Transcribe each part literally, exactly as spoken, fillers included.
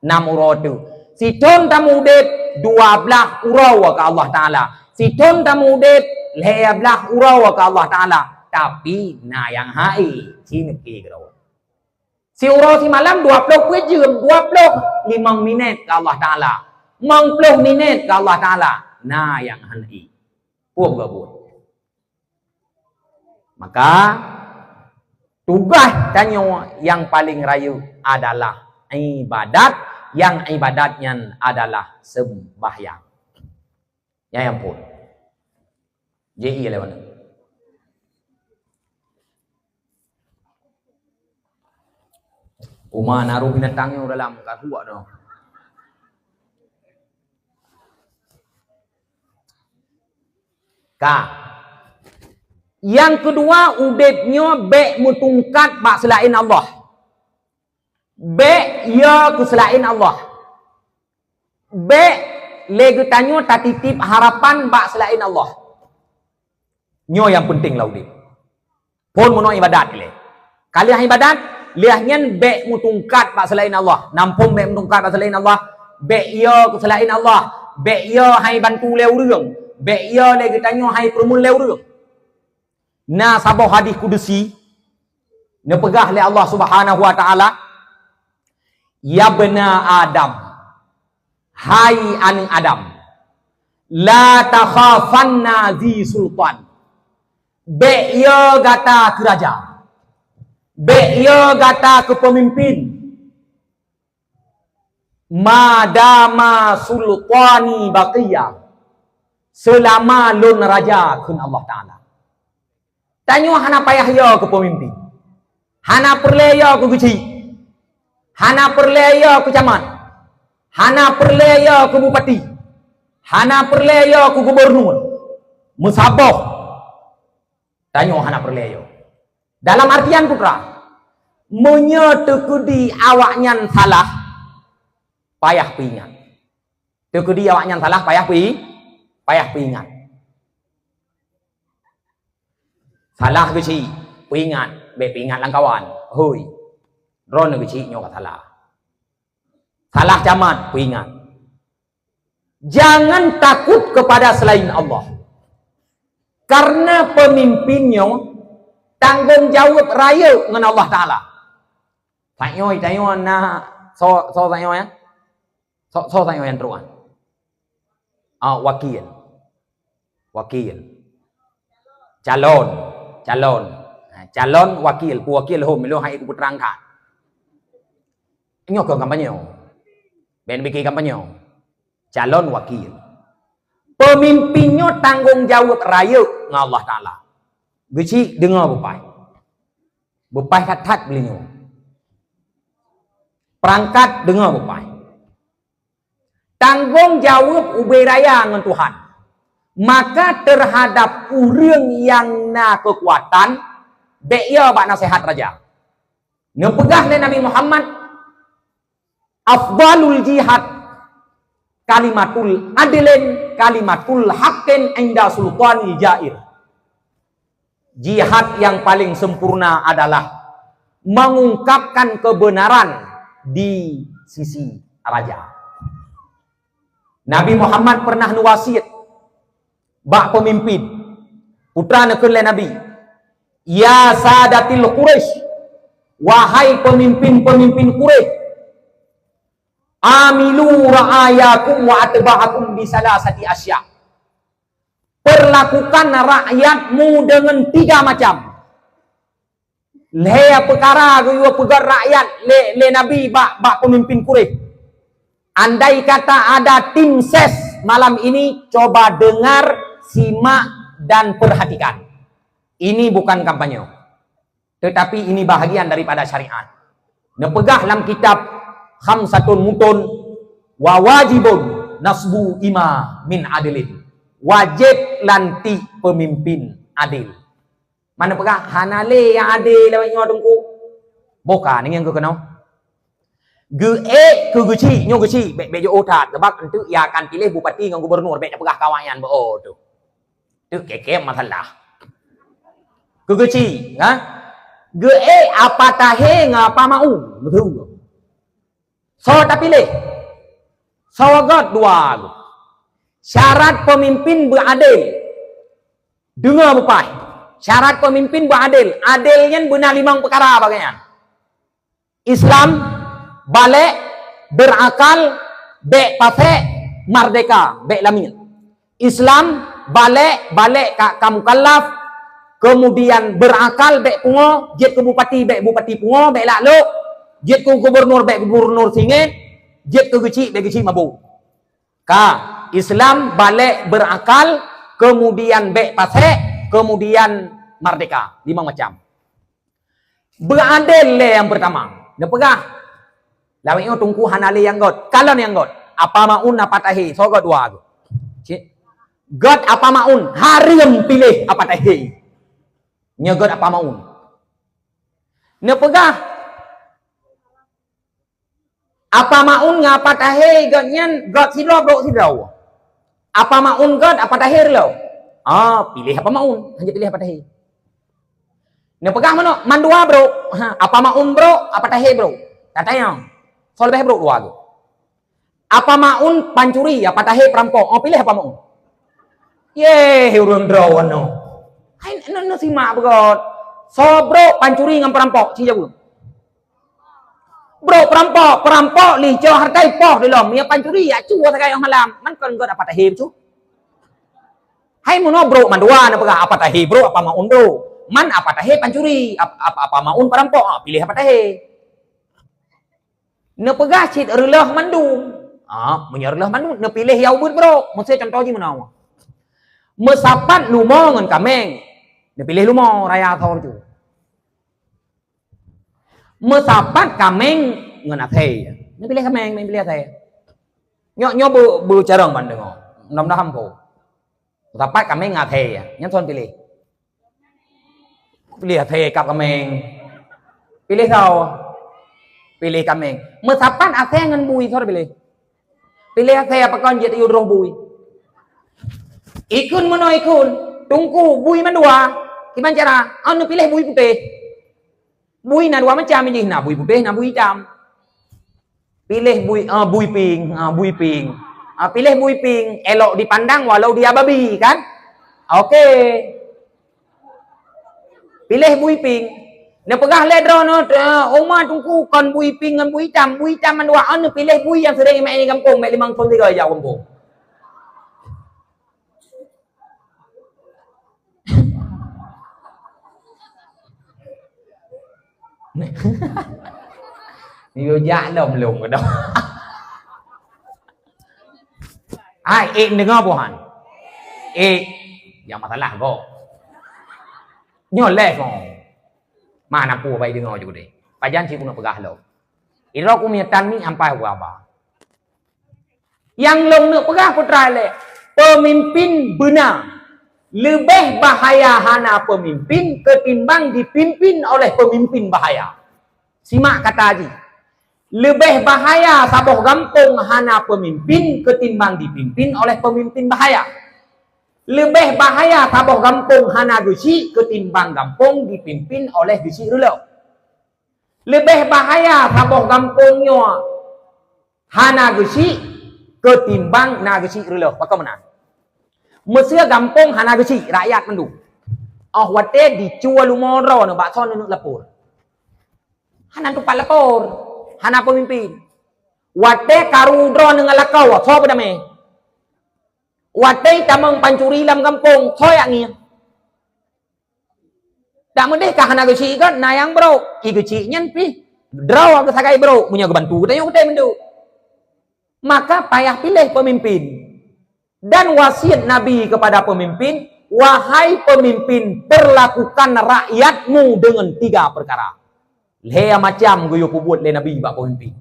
Nam uroe teuk. Sithon tameudeb dua blaih uroe keu Allah Taala. Sithon tameudeb lhèe blaih uroe keu Allah Taala. Tapi na nyang hai, ci neupi keudroe. Siuroe simalam dua ploh peuet jeuem, dua ploh limong minèt keu Allah Taala. Limong ploh minèt keu Allah Taala. Na nyang hai. Peue geubuet? Maka, tugaih tanyoe nyang paleng rayeuk adalah ibadat, nyang ibadat nyan adalah seumbahyang. Nyan nyang phôn. Ji ie lé meunan. Uma naruh binatang nyoe dalam kahuak nyoe. Ka. Nyang keudua, udeb nyoe bèk meutungkat bak seulaén Allah. Bèk yö keu seulaén Allah. Bèk lé geutanyoe tatitip harapan bak seulaén Allah. Nyoe nyang peunteng lam udeb. Phôn meunoe ibadat ilèe. Ka lheueh ibadat, lheueh nyan bèk meutungkat bak seulaén Allah. Nam phôn bèk meutungkat bak seulaén Allah. Bèk yö keu seulaén Allah. Bèk yö hai bantu lé ureueng. Bèk yö lé geutanyoe hai peureumeun lé ureueng. Na saboh hadih kudusi, neupeugah lé Allah Subhanahu wa Taala, "Ya bna Adam, hai aneuk Adam, la takhafanna dzi sultan." Bèk yö gata keu raja. Bèk yö gata keu peumimpin. "Ma dama sultani baqiya," seulama lôn raja, kheun Allah Taala. Tanyoe hana payah yö keu peumimpin. Hana peureulèe yö keu geuchik. Hana peureulèe yö keu camat. Hana peureulèe yö keu bupati. Hana peureulèe yö keu gubernur. Meusaboh. Tanyoe hana peureulèe yö. Dalam artian putra, meunyoe teukeudi awaknyan salah, payah peuingat. Teukeudi awaknyan salah, payah peuingat. Payah peuingat. Salah geuchik, peuingat, bèk peuingat lam kawan. Hôi, droeneuh geuchik nyoe ka salah. Salah camat, peuingat. Jangan takut kepada selain Allah. Karena pemimpin nyoe tanggong jaweueb rayeuk ngon Allah Taala. Tanyoe, tanyoe na so, so tanyoe ya? So, so tanyoe nyang trok. Ah, wakil. Wakil. Calon. Calon. Ha, calon wakil. Peue wakil hom, ilôn hai kupeutrang that. Nyoe kon kampanye. Bèk neupiké kampanye. Calon wakil. Peumimpin nyoe tanggong jaweueb rayeuk ngon Allah Taala. Geuchik deungoe beupaih. Beupaih that-that beulinyueng. Peurangkat deungoe beupaih. Tanggong jaweueb ubé raya ngon Tuhan. Maka teuhadab ureueng nyang na keukuatan, bèk yö bak naseuhat raja. Neupeugah lé Nabi Muhammad, "Afdalul jihad kalimatul adlin kalimatul haqqin inda sultanil jair." Jihad yang paling sempurna adalah mengungkapkan kebenaran di sisi raja. Nabi Muhammad pernah neuwasiet bak peumimpin. Putra neukheun lé Nabi, "Ya sadatil Quraisy, wahai peumimpin-peumimpin Quraisy, amilu ra'ayakum wa atba'akum bi salasati asya." Perlakukan rakyatmu dengan tiga macam. Lhèe peukara geuyue peugah rakyat lé, lé Nabi bak, bak peumimpin Quraisy. Andai kata ada tim ses malam ini, coba dengar, simak, dan perhatikan. Ini bukan kampanye, tetapi ini bahagian daripada syariat. Neupeugah lam kitab Khamsatun Mutun, "Wa wajibun nasbu ima min adilin." Wajéb lantik peumimpin adil. Mana peugah, hana lé nyang adé lawét nyoe Teungku. Boka, ninggieng keu keunoe. Geuék keu geuchik, nyoe geuchik, bèk, bèk jiôh that. Sabab eunteuk ya akan piléh bupati ngon gubernur, bèk tapeugah keu awaknyan, beuo teuh. Teuk kèe-kèe masalah. Keu geuchik, ha? Geuék apa tahé ngon apa maú, beutôi. Soe tapiléh? Soe göt dua. Syarat peumimpin beuadil. Deungö beupaih. Syarat peumimpin beuadil. Adil nyan beuna limong peukara bak gobnyan. Islam, balek, berakal, bèk pasék, merdeka, bèk lamiet. Islam, balek, balek ka, ka mukallaf, kemudian berakal, bèk pungo, jeuet keu bupati, bèk bupati pungo, bèk lak lok, jeuet keu gubernur, bèk gubernur singét, jeuet keu geuchik, bèk geuchik mabök. Ka, Islam, balek, berakal, kemudian bèk pasék, kemudian merdeka. Limong macam. Beuadil lé nyang peurtama. Neupeugah, lawét nyoe teungku hana lé nyang göt. Kalon nyang göt. Apa Maun, apa Tahé, soe göt dua göt. Cit. Göt apa Maun, hareuem piléh apa Tahé. Nyoe göt apa Maun. Neupeugah, Apa Maun ngon Apa Tahé göt nyan göt sidroe brok sidroe. Apa Maun göt, Apa Tahé reuloh. Ah, piléh Apa Maun, hana piléh Apa Tahé. Neupeugah meunoe, mandua brok. Ha, Apa Maun brok, Apa Tahé brok. Tatanyong, soe leubeh brok dua göt? Apa Maun pancuri, Apa Tahé peurampok. Oh, piléh Apa Maun. Yeh, ureueng droe nyoe. Hai, nyoe, nyoe simak beugöt. Soe brok pancuri ngon peurampok, ci jaweueb. Brok peurampok, peurampok lé cok hareuta ipoh dilom, ya pancuri, ya cu sagai óh malam. Man kon göt Apa Tahé cu. Hai meunoe brok mandua neupeugah Apa Tahé brok, Apa Maun brok. Man Apa Tahé pancuri, ap-, ap-, Apa Maun peurampok, ah, piléh Apa Tahé. Neupeugah cit reuloh mandum. Ah, meunyoe reuloh mandum, neupiléh nyang ubit brok. Meusé contoh jih meunoe. Meusapat leumo ngon kaméng. Neupiléh leumo raya thon tu. Meusapat kaméng ngon asèe. Neupiléh kaméng, neupiléh asèe. Nyoe, nyoe beu-, beucarông ban deungoe. Mudah-mudahan po. Meusapat kaméng ngon asèe. Nyan soe piléh? Piléh asèe kap kaméng. Piléh soe? Piléh kaméng. Meusapat asèe ngon bui, soe piléh? Piléh asèe apa kon jeuet yue droe bui? Ikheun meunoe ikheun. Teungku, bui mandua. Kiban cara? Anu piléh bui putéh. Bui na dua macam jih, na bui putéh, na bui itam. Piléh bui, ah, bui pink, ah, bui pink. Ah, piléh bui pink, elok dipandang walau dia babi, kan? Oke. Piléh bui pink. Neupeugah lé droeneuh, eh, uma teungku kon bui pink ngon bui itam, bui itam mandua, neupiléh bui nyang sering meu'en gampông, meu'en limong thon tiga jak gampông. Yue jak lom lôn keudroe. Hai, ék deungoe buhan. Ék, nyang masalah gob. Nyoe lé gob. Ma na peue bai deungoe ju deh. Pajan cit keuneuk peugah lom. Idroe ku mitan mi ampai wa ba. Nyang lôn neuk peugah putra lé, peumimpin beuna. Leubeh bahaya hana peumimpin keutimbang dipimpin oleh peumimpin bahaya. Simak kata jih. Leubeh bahaya saboh gampông hana peumimpin keutimbang dipimpin oleh peumimpin bahaya. Leubeh bahaya saboh gampông hana geuchik keutimbang gampông dipimpin oleh geuchik reuloh. Leubeh bahaya saboh gampông nyoe hana geuchik keutimbang na geuchik reuloh. Pakon meunan? Meuseu gampông hana geuchik, rakyat mandum. Óh watée dicue leumo droeneuh bak soe neuneuk lapor? Hana teumpat lapor, hana peumimpin. Watée karu droeneuh ngon lakoe, soe beudamé? Watée tamong pancuri lam gampông, soe jak ngieng? Dak meudeh ka hana geuchik göt, na nyang brok. I geuchik nyan pih droe geusagai brok, meunyoe geubantu geutanyoe geutem meuduek. Maka payah piléh peumimpin. Dan wasiet Nabi kepada peumimpin, "Wahai peumimpin, perlakukan rakyatmu dengan tiga perkara." Lhée macam geuyue peubuet lé Nabi bak peumimpin.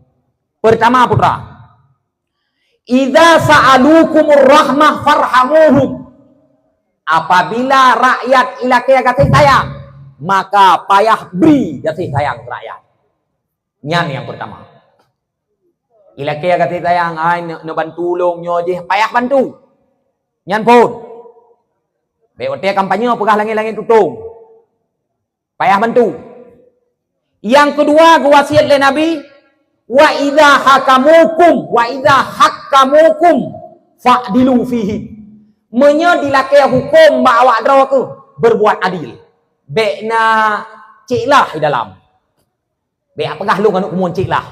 Peurtama, putra, "Idza sa'alukumur rahmah farhamuhum." Apabila rakyat ilakée gaséh sayang, maka payah bri gaséh sayang keu rakyat. Nyan nyang peurtama. Ilakée gaséh sayang, ai, neu-, neubantu lôn nyoe jih, payah bantu. Nyan phon. Bék watée kampanye peugah langét-langét tutong. Payah bantu. Nyang keudua geuwasiet lé Nabi, "Wa idza hakamukum, wa idza hakamukum fa'dilu fihi." Meunyoe dilakée huköm bak awak droe keuh, berbuat adil. Bék na cék lah di dalam. Bék peugah lôn aneuk kumun cék lah.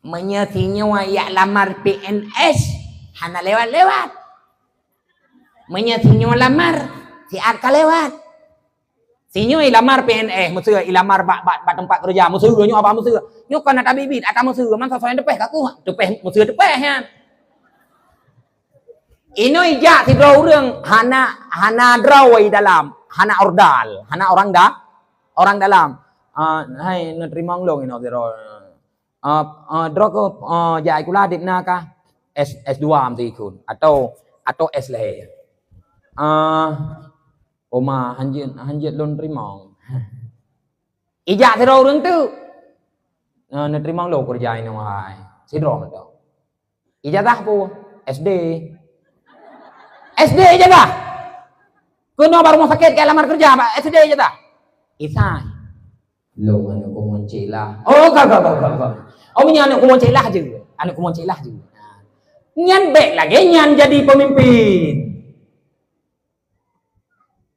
Meunyoe sinyoe jak lamar P N S, hana lewat-lewat. Meunyoe sinyoe lamar, siat ka lewat. Sinyoe ilamar P N S, meuseu ilamar bak, bak, bak teumpat keureuja, meuseu nyoe haba meuseu. Nyoe kon ata bit-bit, ata meuseu, man soe-soe nyang teupeh ka kuh, teupeh, meuseu teupeh nyan. Inoe ijak sidroe ureuëng hana, hana droe di dalam, hana ordal, hana orang da-, orang dalam. Ah, hai, neuteurimong lôn inoe sidroe. Ah, ah, droe keuh, ah, jak sikula dit na kah? S, S dua meusti ikut atau, atau S lhée. Ah, Oma, hanjeuet, hanjeuet lôn teurimong. Ijak sidroe ureuëng teuk. Ah, neuteurimong lôn keureuja inoe hai. Sidroe mantong. Ijazah peue? S D. S D ijazah. Keunoe bak rumoh sakét keu lamar keureuja bak S D ijazah. Isai. Lôn aneuk kumun cék lah. Oh, ka, ka, ka, ka, ka. Oh, meunyoe aneuk kumun cék lah jeuet. Aneuk kumun cék lah jeuet. Nyan bék lagée nyan jadi peumimpin.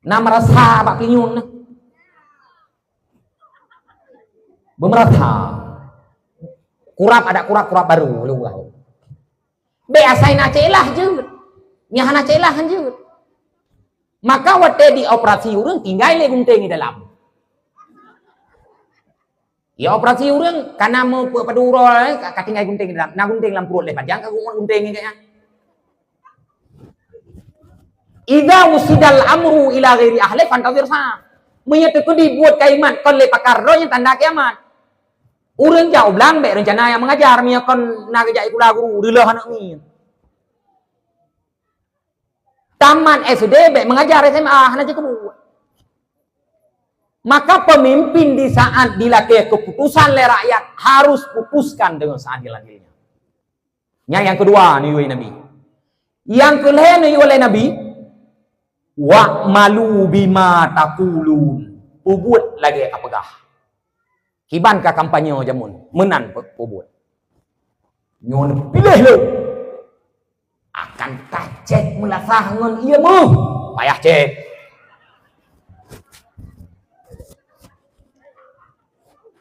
Na meurasa bak pinyueng na. Beumeurasa. Kurab adak kurab, kurab barô, lôn ulang. Bék asai na cék lah jeuet. Nyang hana cék lah han jeuet. Maka watée dioperasi ureuëng tinggai lé gunting di dalam. Ya operasi ureuëng kana meupeupadum uroe, eh, ka, ka tinggai gunting di dalam. Na gunting lam pruet lé, pajan ka gunting nyan. Idza wusidal amru ila ghairi ahli fantazir sa. Meunyoe teukeudi buet kaimat kon lé pakar droe nyan tanda kiamat. Ureuëng jak u blang bék reuncana nyang mengajar, meunyoe kon na geujak sikula guru, reuloh aneuk miet. Tamat S D bék mengajar S M A, hana jikeubeuet. Maka pemimpin di saat dilakée keputusan lé rakyat harus putuskan dengan seadil-adilnya. Nyan nyang keudua neuyue Nabi. Nyang keulhée neuyue lé Nabi, "Wa'malu bima taqulun." Peubuet lagée kapeugah. Kiban ka kampanye jameun, meunan pe-, peubuet. Nyoe neupiléh lôn. Akan tacék meulasah ngon ié méuh. Payah cék.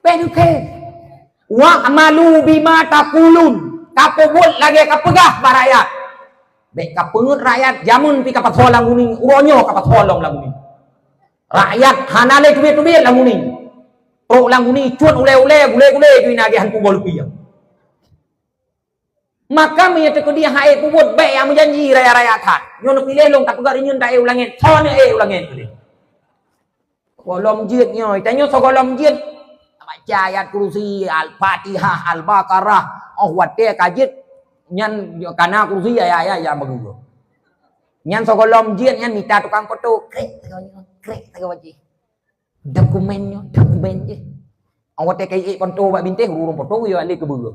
Péh nukée. "Wa'malu bima taqulun." Kapeubuet lagée kapeugah bak rakyat. Bék kapeungeut rakyat jameun pih kapasoe lam guning, uroe nyoe kapasoe lom lam guning. Rakyat hana lé teubiet-teubiet lam guning. Trok lam guning cut ulée-ulée, gulée-gulée, jui na geuhantu boh lupi. Maka meunyoe teukeudi hai peubuet bék nyang meujanji raya-raya that. Nyoe neupiléh lôn tapeugah rinyeun taék u langét, soe neuék u langét teuh. Gohlom jeuet nyoe, tanyoe sigohlom jeuet. Baca ayat kursi, Al-Fatihah, Al-Baqarah, oh watée ka jeuet nyan kana kursi ayat-ayat nyang bagus. Nyan sigohlom jeuet nyan mita tukang foto, krek sagoe nyoe, krek sagoe wajéh. Dokumen nyoe, dokumen jih. Awak teuka ié konto bak bintéh, ureuëng foto yo alé keubeue.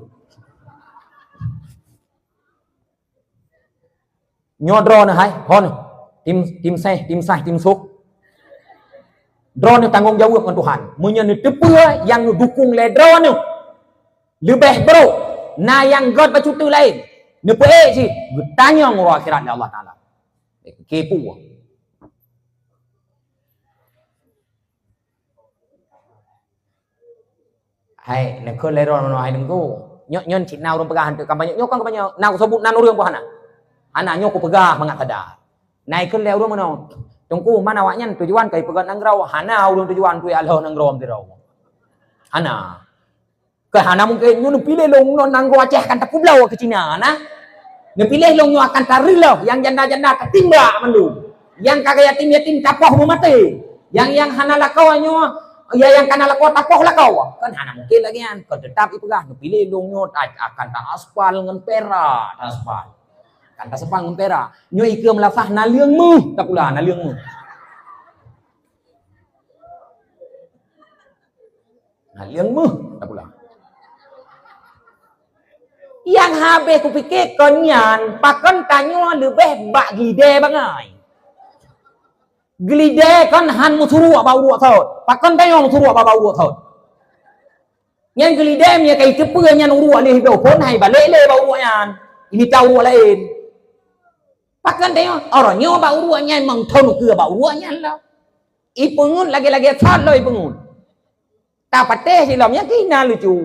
Nyoe droeneuh hai, hon. Tim, tim seh, tim sah, tim sôk. Droeneuh tanggong jaweueb ngon Tuhan. Meunyoe neuteupeue nyang neudukung lé droeneuh leubeh brok, na nyang gét bacut laén, neupeuék cit, geutanyong uroe akhirat lé Allah Taala. Kipeue? Hai, neukheun lé droeneuh hai Teungku. Nyoe, nyoe cit na ureuëng peugah hantu kampanye. Nyoe kon kampanye, na kuseubut nan ureuëng pun hana. Hana, nyoe kupeugah mangat sadar. Na ikheun lé ureuëng meunoe. Teungku, man awaknyan tujuan ka ipeugah nanggroe. Hana ureuëng tujuan tu ya Allah nanggroe sidroe. Hana. Keu hana mungken nyoe neupiléh lôn ngon nanggroe Aceh akan tapubloe keu Cina na. Neupiléh lôn nyoe akan tareuloh, nyang janda-janda tatimbak mandum. Nyang ka yatim-yatim tapoh beumaté. Nyang, nyang hana lakoe nyoe, ya nyang kana lakoe tapoh lakoe. Kan hana mungken lagée nyan. Kon teutap ipeugah neupiléh lôn nyoe ta-, akan taaspal ngon perak, taaspal. Akan taaspal ngon perak. Nyoe ikeue meulasah naleueng méuh, tapula naleueng méuh. Naleueng méuh, tapula. Nyang habéh kupike kon nyan, pakon tanyoe leubeh bak gidée bangai. Gidée kon han meusuruek bak ureuëng thot. Pakon tanyoe meusuruek bak, bak ureuëng thot. Nyan geulidém nyang ka iteupeue nyan uruek lheueh bloe phon, hai balek lé bak uruek nyan. Imita uruek laén. Pakon tanyoe, uroe nyoe bak uruek nyan, mantong ukeue bak uruek nyan lah. Ipeungeut lagée-lagée sot lom ipeungeut. Tapatéh silom nyan keunan lucu.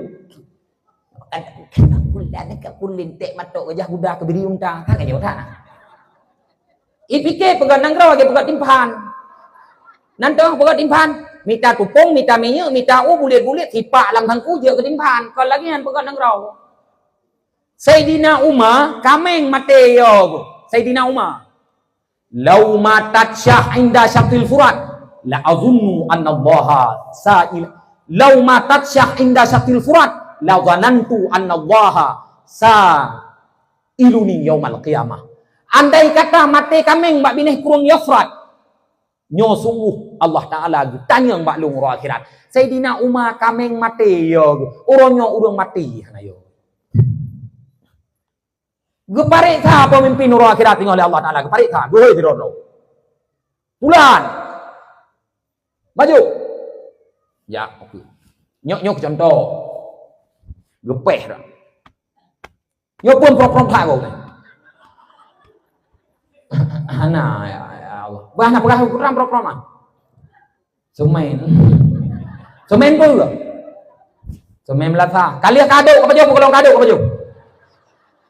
Bukan, bukan, bukan, bukan, bukan, linték matok gajah guda keubiri unta. Kan ka jauh that. Ipike peugöt nanggroe lagée peugöt timphan. Nan teuh peugöt timphan, mita tupông, mita minyeuk, mita u bulet-bulet, sipak lam sangku jeuet keu timphan. Kon lagée nyan peugöt nanggroe. Saidina Umar kaméng maté yo. Saidina Umar. "Lau matat Syah inda syaqqil furat, la azunnu annallaha sa'il. Lau matat Syah inda syaqqil furat, la zanantu annallaha sa'iluni yaumal qiyamah." Andai kata maté kaméng bak binéh krueng Yufrat, nyoe sungguh Allah Taala geutanyong bak lôn uroe akhirat. Saidina Umar kaméng maté yo, uroe nyoe ureuëng maté hana yo. Geupareksa peumimpin uroe akhirat teungoh lé Allah Taala, geupareksa, geuhôi sidroe-droe. Pulan. Maju. Ya, oke. Nyok-nyok contoh. Geupéh dah. Nyoe pun prok-prok that kau ni. Hana, ya, ya Allah. Bah, nak peugah ukuran prok-prok mah. Semen. Semen peue? Semen meulasa. Ka lheueh ka aduk ka pajoh, golom ka aduk ka pajoh.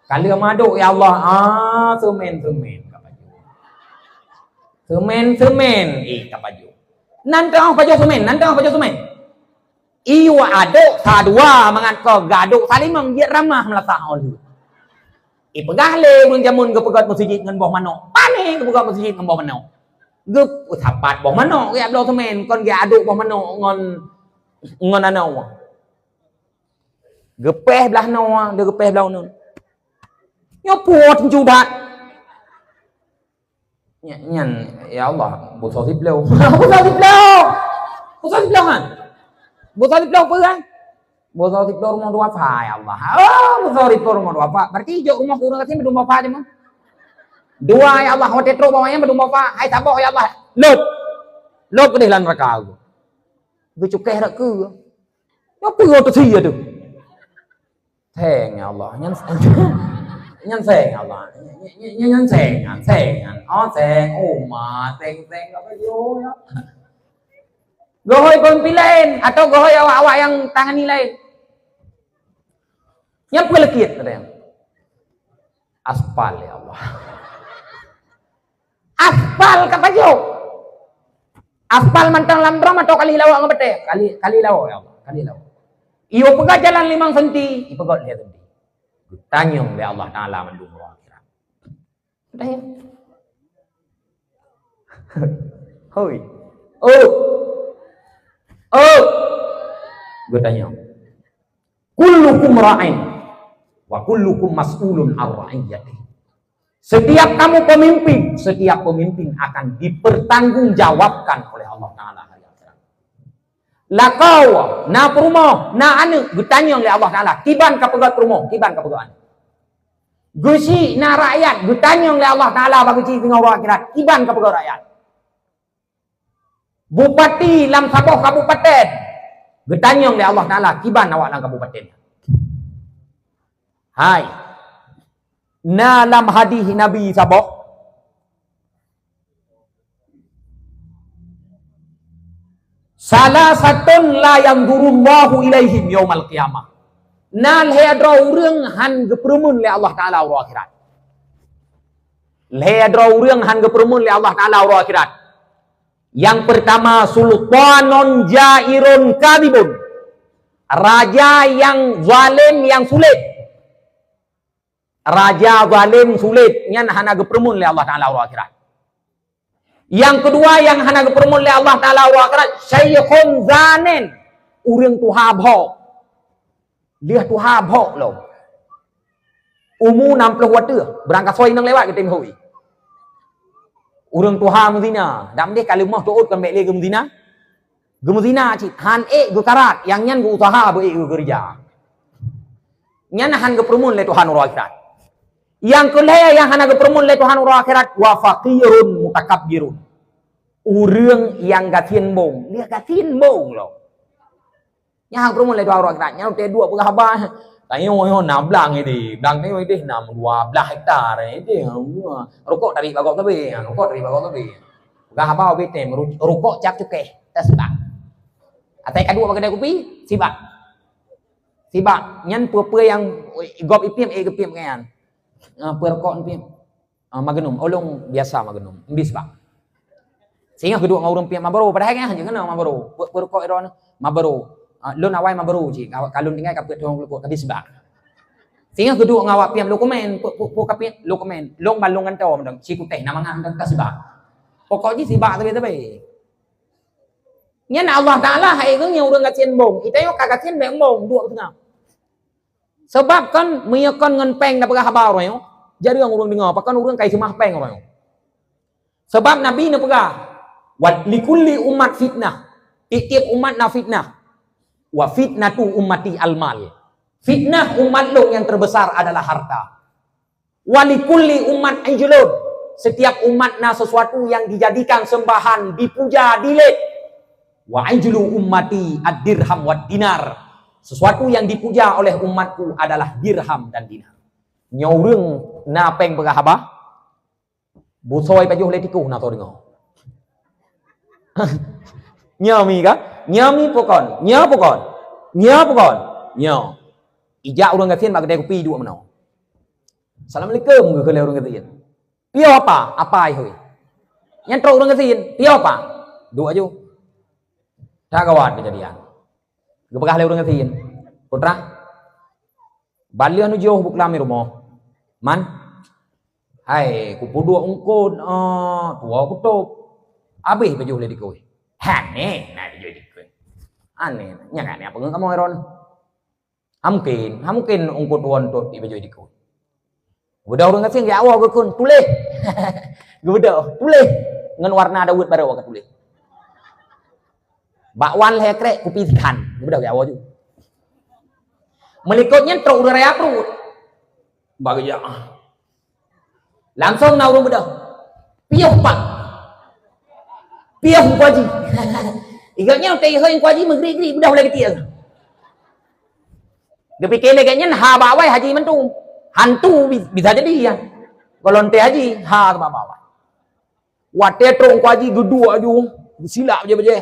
Ka lheueh meuaduk, ya Allah. Ah, semen, semen ka pajoh. Semen, semen, eh, ka pajoh. Nan teuh pajoh semen, nan teuh pajoh semen. Iwa aduk sa dua mangat ko gaduk salimong jeuet ramah meulasa ôn. Ipeugah lé ureuëng jameun geupeugöt meuseujid ngon boh manok. Pané geupeugöt meuseujid ngon boh manok. Geusapat boh manok geujak bloe semen, kon geujak aduk boh manok ngon, ngon anoe. Geupéh blah noe, dia geupéh blah uneuen. Nyoe puet cubat. Nya-, nyan, ya Allah, busoe siploh. Busoe siploh! Busoe siploh kan? Busoe siploh peue kan? Busoe siploh rumoh duafa, ya Allah. Oh, busoe siploh rumoh duafa. Berarti jok rumoh ureuëng gasien beudum bafa je mah. Dua, ya Allah, watée trok bawah nyan beudum bafa. Hai saboh, ya Allah. Lop. Lop keudeh lam neraka. Geucukeh rot keue. Nyoe peue teusie tu? Seng, ya Allah. Nyan, nyan seng, ya Allah. Nyan, nyan, nyan seng, nyan seng, nyan. Oh, seng, uma, seng, seng, apa yo, ya. Geuhôi peumimpin laén atau geuhôi awak-awak nyang tangani laén. Nyang peuleukiet ada nyang aspal, ya Allah. Aspal ka pajoh. Aspal mantong lam drum atau kali lawak ngon batée? Kali, kali lawak, ya Allah. Kali lawak. Iyo peugah jalan limong senti, ipeugöt lhée senti. Geutanyong lé Allah Taala mandum uroe akhirat. Geutanyong. Hoi. Oh. Oh. Geutanyong. "Kullukum ra'in wa kullukum mas'ulun an ra'iyatihi." Setiap kamu pemimpin, setiap pemimpin akan dipertanggungjawabkan oleh Allah Taala hari akhirat. Lakoe, na peurumoh, na aneuëk, geutanyong lé Allah Taala, kiban ka peugöt peurumoh, kiban ka peugöt aneuëk. Geuchik na rakyat, geutanyong lé Allah Taala bak geuchik singoh uroe akhirat, kiban ka peugöt rakyat. Bupati lam saboh kabupaten, geutanyong lé Allah Taala, kiban awak lam kabupaten. Hai, na lam hadih Nabi saboh, "Salasatun la yanzurullahu ilaihim yaumal qiyamah." Na lhée droe ureuëng hán geupeureumeun lé Allah Taala uroe akhirat. Lhée droe ureuëng hán geupeureumeun lé Allah Taala uroe akhirat. Yang pertama, sultanon jairun kadibun. Raja yang zalim, yang sulet. Raja zalim, sulet, nyan hana geupeureumeun lé Allah Taala uroe akhirat. Yang kedua, yang hana geupeureumeun lé Allah Taala uroe akhirat, syaikhun zanin, ureuëng tuha bhok. Lheueh tuha bhok lom. Umu nam ploh watée, beurangkasoe inong lewat geutem hôi. Ureuëng tuha meuzina, dak meudeh ka leumoh teuôt kon bék lé geumeuzina. Geumeuzina cit, hán ék geukarat, nyang nyan geuuseuha beu ék geukeureuja. Nyan hán geupeureumeun lé Tuhan uroe akhirat. Nyang keulhée nyang hana geupeureumeun lé Tuhan uroe akhirat, wa faqirun mutakabbirun. Ureuëng nyang gasien bong, dia gasien bong lom. Nyang peurumoh lé dua uroe akhirat, nyan teuduek peugah haba. Tanyoe nyoe na blang idéh, blang tanyoe idéh na dua blah hektar idéh. Rukok tarék bagoe sabe, rukok tarék bagoe sabe. Peugah haba ubé tem, ru-, rukok cap cukéh, tasibak. Atai kaduek bak keudè kupi, sibak. Sibak, nyan peue-peue nyang gob ipiep, eh, geupiep nyan. Ah, peue rukok ipiep. Ah, Magnum, ulôn biasa Magnum. Bis bak. Singoh geuduek ngon ureuëng piep Marlboro, padahai kan hana keunoe Marlboro. Pe-, peurukok droeneuh Marlboro. Ah, lôn awai Marlboro cit, ka, ka lôn tinggai ka peuet thon lukot, ka bis bak. Singoh geuduek ngon awak piep Lokomen, pe-, pe-, pe-, ka piep Lokomen. Lôn ban lôn ngon tom dong, si kutéh na mangat dong ka sibak. Pokok jih sibak sabe-sabe. Nyan Allah Taala hai geuh nyoe ureuëng gasien bong. Ita nyoe ka gasien bèk bong, duek seungab. Sabab kon meunyoe kon ngon péng na peugah haba uroe nyoe, jareueng ureuëng deungoe, pakon ureuëng kai seumah péng uroe nyoe. Sabab Nabi neupeugah, "Wa likulli ummat fitnah." Tiep-tiep umat na fitnah. "Wa fitnatu ummati al-mal." Fitnah umat lôn yang terbesar adalah harta. "Wa likulli ummat ijlun." Setiap umat na sesuatu yang dijadikan sembahan, dipuja, dilét. "Wa ijlu ummati ad-dirham wad dinar." Sesuatu yang dipuja oleh umatku adalah dirham dan dinar. Nyoe ureuëng na péng peugah haba, busoe pajoh lé tikoh na soe deungoe. Nyoe mi ka? Nyoe mi pakon? Nyoe pakon? Nyoe pakon? Nyoe. Ijak ureuëng gasien bak keudè kupi duek meunoe. "Assalamualaikum," geukheun lé ureuëng gasien. "Piôh apa?" "Apa ai hôi." Nyan trok ureuëng gasien, "Piôh apa?" Duek aju. That gawat keujadian. Geupeugah lé ureuëng gasien, "Putra, ban lheueh neujoh buklam di rumoh. Man, hai kupeuduek eungkôt, eh, tuwoe kutôb. Abéh pajoh lé dikeue." "Aneh na pajoh dikeue. Aneh, nyan aneh apa ngon kamoe droeneuh?" "Hana mungken, hana mungken eungkôt tuwoe eungkôt ipajoh dikeue." Geubeudôh ureuëng gasien, geujak woe geukheun, "Tuléh." Geubeudôh, "Tuléh ngon warna daweuet barô ka tuléh. Bak wan lhée krek kupi sikhan." Geubeudôh geujak woe ju. Meulikot nyan trok ureuëng raya pruet. Bak geujak. Langsong na ureuëng beudôh. "Piôh pat. Piôh Teungku Haji." Igak nyan teuhôi Teungku Haji meugrik-grik beudôh lé geutiek. Geupike lé gobnyan ha bak awai haji mantong. Hantu bi-, bisa jadi ya. Golonte haji ha bak awai. Watée trok Teungku Haji geuduek aju, geusilak bajée-bajée.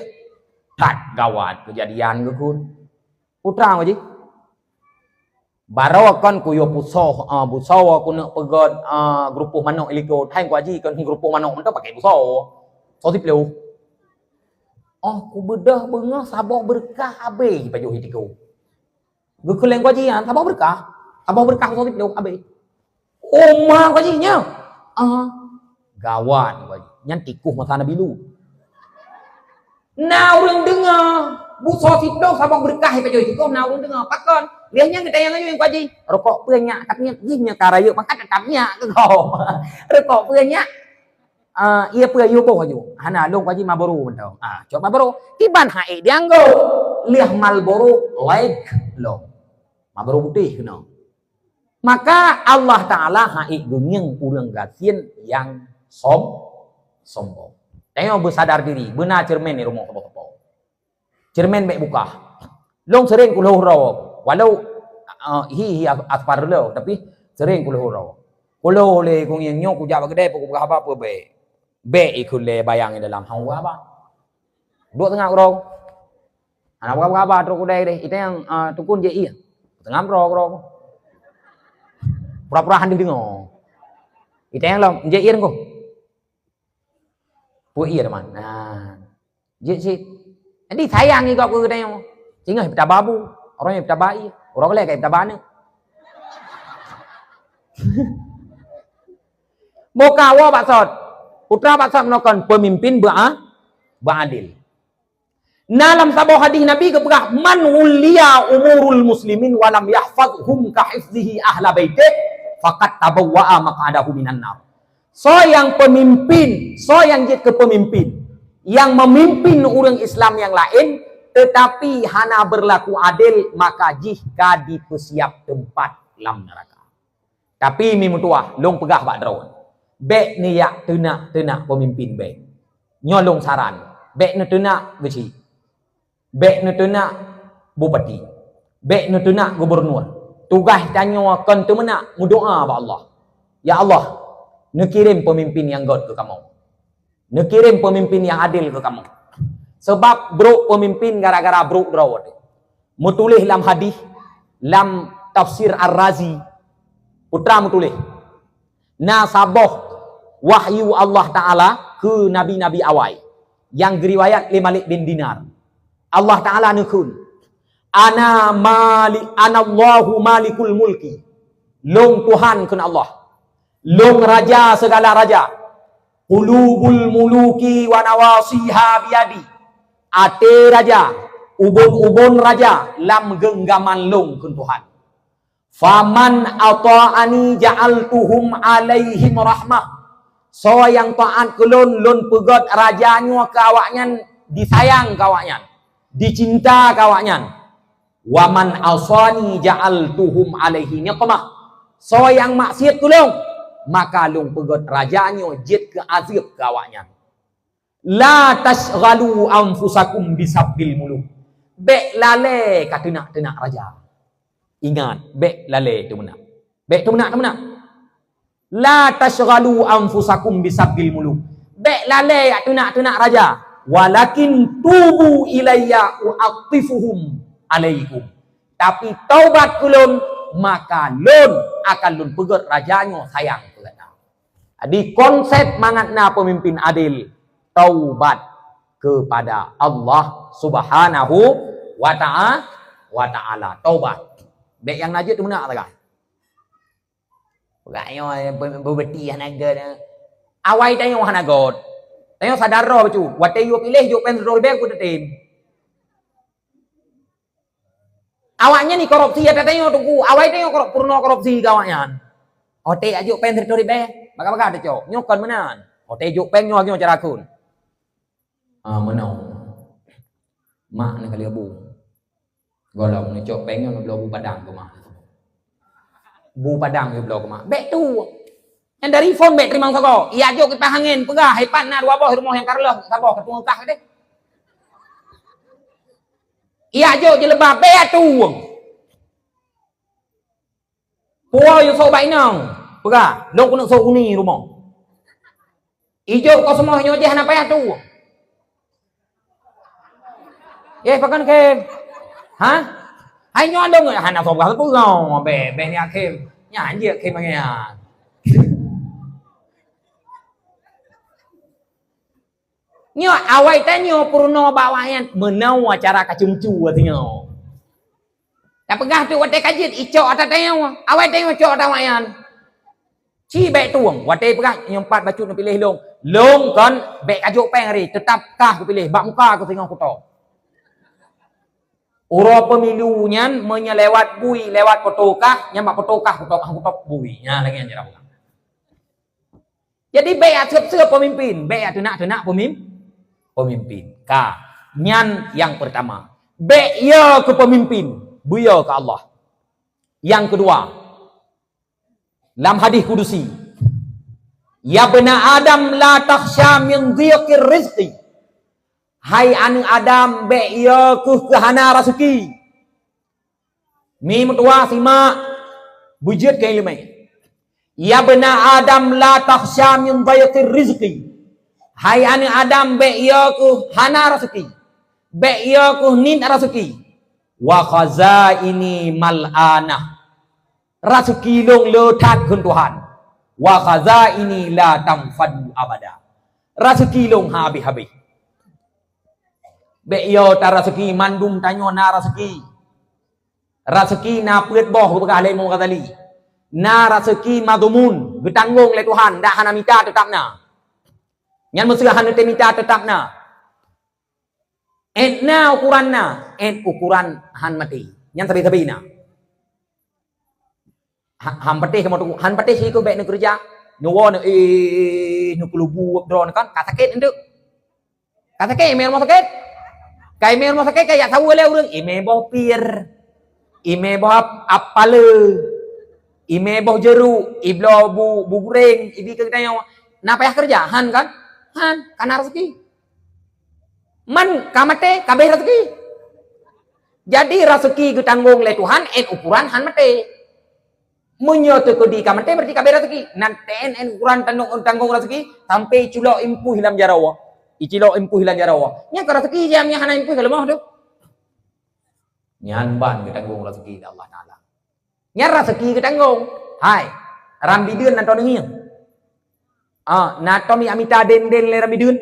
That gawat keujadian geukheun. Putra Teungku Haji. Barô kon kuyue pusoe, ah, busoe keuneuk peugét, ah, geurupoh manok ilikot. Hai Teungku Haji kon geurupoh manok mantong pakai busoe. Soe siploh. Oh, kubeudôh beungoh saboh beureukat abéh pajoh itikot. Geukheun lé Teungku Haji nyan, saboh beureukat. Saboh beureukat soe siploh abéh. Oma Teungku Haji nyan. Ah, gawat Teungku Haji. Nyan tikoh masa Nabi Lut. Na ureuëng deungoe, busoe siploh saboh beureukat ipajoh tikoh, na ureuëng deungoe. Pakon? Lheueh nyan geutanyong laju Teungku Haji, "Rukok peue nyak?" Tapi jih nyoe ka rayeuk maka teutap nyak keu gob. "Rukok peue nyak?" "Ah, iya peue yue boh aju?" "Hana, lôn Teungku Haji Marlboro mantong." "Ah, cok Marlboro." Kiban hai dianggo. Lheueh Marlboro lek lom. Marlboro putéh keunoe. Maka Allah Taala hai geungieng ureuëng gasien nyang som-, sombong. Tanyoe beusadar diri, beuna ceureumen di rumoh sapo-sapo. Ceureumen bék bukah. Lôn sering kulhôh droe, walau, eh, hi, hi as-, aspar lôn, tapi sering kulhôh droe. Kulhôh lé kungieng nyoe kujak bak keudè, peue kupeugah haba peue bék. Bék ikheun lé bayang di dalam haba. Duek teungoh droe. Hana peugah-peugah haba trok keudè deh. Itanyong, ah, tukun jép ié. Teungoh droe-droe. Pura-pura hana deungoe. Itanyong lom, jép ié Teungku? Peue ié teuma? Nah. Jép cit. Jadi sayang i gob keu geutanyoe. Singoh ipeutabah bu, uroe nyoe ipeutabah ié, uroe keulhèe ka ipeutabah aneuk. Boh ka woe bak sot. Putra bak sot meunoe kon peumimpin beu-, beuadil. Na lam saboh hadih Nabi geupeugah, "Man wulliya umurul muslimin wa lam yahfazhum ka hifzihi ahla baitih, faqad tabawwa'a maq'adahu minan nar." Soe nyang peumimpin, soe nyang jeuet keu peumimpin, nyang meumimpin ureuëng Islam nyang laén, teutapi hana beurlaku adél, maka jih ka dipeusiab teumpat lam neuraka. Tapi mi meutuwah, lôn peugah bak droe, bék neujak teunak-teunak peumimpin bék. Nyoe lôn saran, bék neuteunak geuchik. Bék neuteunak bupati, bék neuteunak gubunur. Tugaih tanyoe kon teumeunak meudoá bak Allah. Ya Allah, neukirém peumimpin nyang gét keu kamoe. Neukirém peumimpin nyang adil keu kamoe. Sabab brok peumimpin gara-gara brok droe teuh. Meutuléh lam hadih, lam tafsir Ar-Razi, putra meutuléh, na saboh wahyu Allah Taala keu nabi-nabi awai nyang geuriwayat lé Malik bin Dinar. Allah Taala neukheun, "Ana mali-, anallahu malikul mulki." Lôn Tuhan kheun Allah. Lôn raja segala raja. "Qulubul muluki wa nawasiha biyadi." Até raja, ubon-ubon raja lam geunggaman lôn kheun Tuhan. "Faman ata'ani ja'altuhum alaihim rahmah." Soe nyang taát keu lôn, lôn peugét raja nyoe keu awaknyan, disayang keu awaknyan, dicinta keu awaknyan. "Wa man asani ja'altuhum alaihi niqmah." Soe nyang maksiat keu lôn, maka lôn peugét raja nyoe jeuet keu azeueb keu awaknyan. "La tasyghalu anfusakum bisabbil muluk." Bék lalée ka teunak-teunak raja. Ingat, bék lalée teumeunak. Bék teumeunak-teumeunak. "La tasyghalu anfusakum bisabbil muluk." Bék lalée jak teunak-teunak raja. "Walakin tubu ilayya u'attifuhum alaikum." Tapi taubat keu lôn, maka lôn akan lôn peugét raja nyoe sayang keu gata. Jadi konsep mangat na peumimpin adil, taubat kepada Allah Subhanahu wa ta'a-, wa ta'ala. Taubat. Bék nyang na jeuet teumeunak sagai. Peugah nyoe, be-, beubeuti hana gét. Awai tanyoe hana gét. Tanyoe sadar roh bacut. Watée yue piléh jok péng siribèe ku teutem. Awaknyan ni korupsi ata tanyoe teungku. Awai tanyoe korop-, peurunoe korupsi keu awaknyan. Watée jak jok péng siribèe, bagah-bagah tacok. Nyoe kon meunan. Watée jok péng nyoe, nyoe cara kheun. Ah, meunoe. Mak na kali abu. Gohlom neucok péng nyoe neubloe bu padang keu mak. Bu padang neubloe keu mak. Bék tu. Nyang dari phon bék teurimong sagoe. Ijak jok kipah angén peugah, "Hai pat na dua boh rumoh nyang ka reuloh saboh ka teungeukah deh." Ijak jok jeuleuba bék atu. Puwoe yue sôk bak inong, peugah, "Lôn keuneuk sôk uni rumoh." Ijok koseumoh nyoe jih hana payah tu. Eh, pakon khem? Ha? Hai nyoe lôn hana soe peugah sapeue, bék, bék ni akhé. Nyan jeuet khem mangat. Nyoe awai tanyoe peurunoe bak awaknyan meunoe cara kacumcu tanyoe. Tapeugah tu watée ka jeuet icok ata tanyoe, awai tanyoe cok ata awaknyan. Ci bék tueng, watée peugah nyoe pat bacut neupiléh lôn. Lôn kon bék kajok péng hari, teutap kah kupiléh bak muka ku singoh kutok. Uroe pemilu nyan meunyoe lewat bui, lewat poto kah, nyan bak poto kah kutok, kutok bui. Nyan lagée nyan cara peugah. Jadi bék jak seueb-seueb peumimpin, bék jak teunak-teunak peumim-, peumimpin. Ka, nyan nyang peurtama. Bék yo keu peumimpin, beuyo keu Allah. Nyang keudua, lam hadih kudusi, "Ya bna Adam la takhsya min dhiqir rizqi." Hai aneuëk Adam, bék yo keuh keu hana raseuki. Mi meutuwa simak, beujeuet keu iéleumé. "Ya bna Adam la takhsya min dhiqir rizqi." Hai aneuëk Adam, bék yo keuh hana raseuki. Bék yo keuh niet raseuki. "Wa khazaini mal'anah." Raseuki lôn le that kheun Tuhan. "Wa khazaini la tanfadu abada." Raseuki lôn habéh-habéh. Bék yo ta raseuki, mandum tanyoe na raseuki. Raseuki na peuet boh geupeugah lé Imam Ghazali. Na raseuki madhumun, geutanggong lé Tuhan, dak hana mita teutap na. Nyan meuseuha hana teumita teutap na. Ét na ukuran na, ét ukuran han maté. Nyan sabe-sabe na. Ha-, han patéh kamoe teungku, han patéh siku bék neukeureuja. Neuwoe neu, eh, neukeulubu droe kan, ka sakét enteuk. Ka sakét, imé rumoh sakét. Ka imé rumoh sakét, ka jak saweue lé ureuëng, imé boh pir. Imé boh ap-, apale. Imé boh jeruk, ibloe bu, bu guréng, ibi keu geutanyoe. Na payah keureuja? Han kan? Han, ka na raseuki. Man ka maté, ka abéh raseuki. Jadi raseuki geutanggong lé Tuhan, 'et ukuran han maté. Meunyoe teukeudi ka maté, berarti ka abéh raseuki. Nan 'et, 'et ukuran tanggong, tanggong raseuki, sampai culok impui lam jaroe. Icilok impui lam jaroe. Nyan ka raseuki jih, nyan hana impui ka leumoh tu. Nyan ban geutanggong raseuki lé Allah Taala. Nyan raseuki geutanggong. Hai, ram bideuen na tom neungieng? Ah, na tom jak mita den-den lé ram bideuen?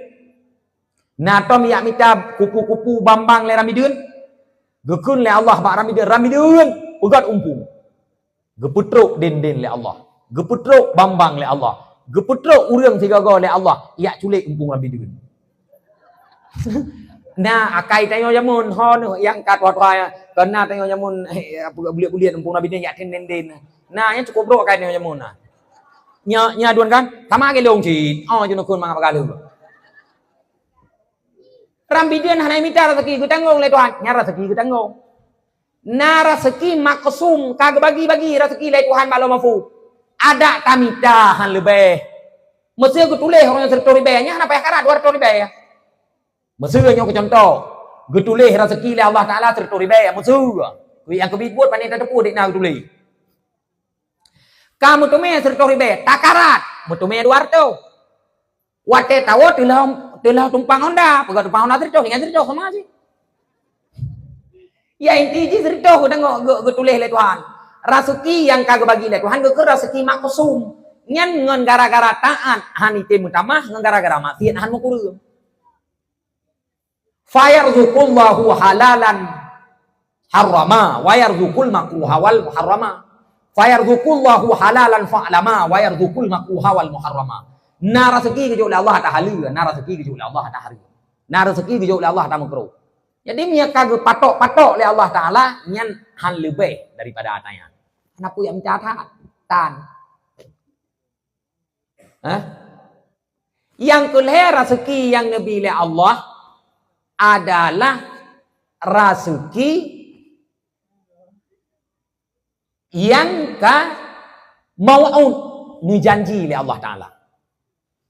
Na tom jak mita kupu-kupu bang-bang lé ram bideuen? Geukheun lé Allah bak ram bideuen, "Ram bideuen, peugöt umpung." Geupeutrok den-den lé Allah. Geupeutrok bang-bang lé Allah. Geupeutrok ureuëng sigoe-goe lé Allah jak culek umpung ram bideuen. Na, akai tanyoe jameun, ho neuh nyang ka tuha-tuha, kon na tanyoe jameun, eh, buleuen-buleuen umpung ram bideuen jak den-den. Na, nyan cukôp brok akai tanyoe jameun na. Nya, nya duen kan? Sama lagèe lôn cit. Oh, jeuneukheun mangat bagah lôn. Ram bideuen hana mita raseuki, geutanggong lé Tuhan. Nyan raseuki geutanggong. Na raseuki maksum, ka geubagi-bagi raseuki lé Tuhan bak Lauh Mahfuz. Adak tamita han leubeh. Meuseu geutuléh uroe nyoe siratoh ribèe, nyan hana payah karat dua ratus ribèe. Meuseu nyoe keu contoh, geutuléh raseuki lé Allah Taala siratoh ribèe, meuseu. Kui nyang keubiet buet pane tateupeue dik na geutuléh. Ka meuteumé siratoh ribèe, takarat, meuteumé dua ratus. Watèe tawoe teulah, teulah tumpang honda, peugah tumpang honda siratoh, ingat siratoh sama sih. Ya, inti jih siratoh geutanggong, geu-, geutuléh lé Tuhan. Raseuki nyang ka geubagi lé Tuhan geukheun raseuki maksum. Nyan ngon gara-gara taat han item meutamah, ngon gara-gara maksiat han meukureueng. Fayarzuqullahu halalan harrama, wa yarzuqul makruha wal muharrama. Fayarzuqullahu halalan fa'lama, wa yarzuqul makruha wal muharrama. Na raseuki geujok lé Allah ata haleue, na raseuki geujok lé Allah ata hareuem. Na raseuki geujok lé Allah ata meukruh. Jadi, meunyoe ka geupatok-patok lé Allah Taala, nyan han leubeh daripada ata nyan. Hana peue nyang mita that, tan. Hah? Nyang keu lhèe raseuki nyang neubi lé Allah adalah raseuki nyang ka mau'ud, neujanji lé Allah Taala.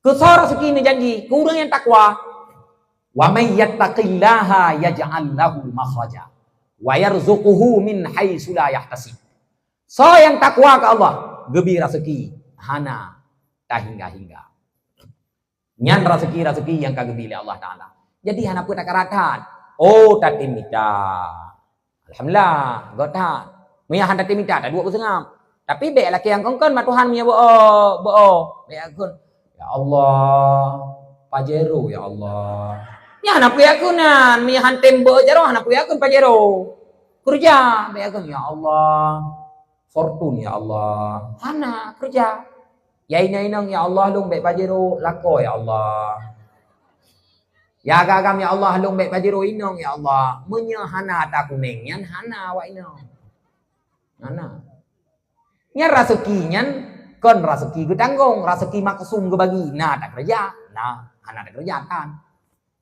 Keu soe raseuki neujanji? Keu ureuëng nyang takwa. "Wa may yattaqillaha yaj'al lahu makhraja wa yarzuqhu min haitsu la yahtasib." Soe nyang takwa keu Allah, geubri raseuki hana tahingga-hingga. Nyan raseuki-raseuki nyang ka geubri lé Allah Taala. Jadi hana peue takarat that. Oh, tatem mita. Alhamdulillah, göt that. Meunyo han tatem mita, taduek beuseungab. Tapi bèk lakèe nyang kon-kon bak Tuhan meunyo beu-o, beu-o. Bèk kheun, "Ya Allah, Pajero, ya Allah." Nyan hana peue kheun nyan, meunyo han tem beu jaroe, hana peue kheun Pajero. Keureuja, bèk kheun, "Ya Allah, Fortune, ya Allah." Hana, keureuja. Ya inong-inong, "Ya Allah, lôn bèk Pajero, lakoe, ya Allah." Ya agam-agam, "Ya Allah, lôn bèk Pajero inong, ya Allah." Meunyo hana ata kunéng nyan, hana awak inong. Hana. Nyan raseuki nyan kon raseuki geutanggong, raseuki maksum geubagi. Na takeureuja, na hana takeureuja, tan.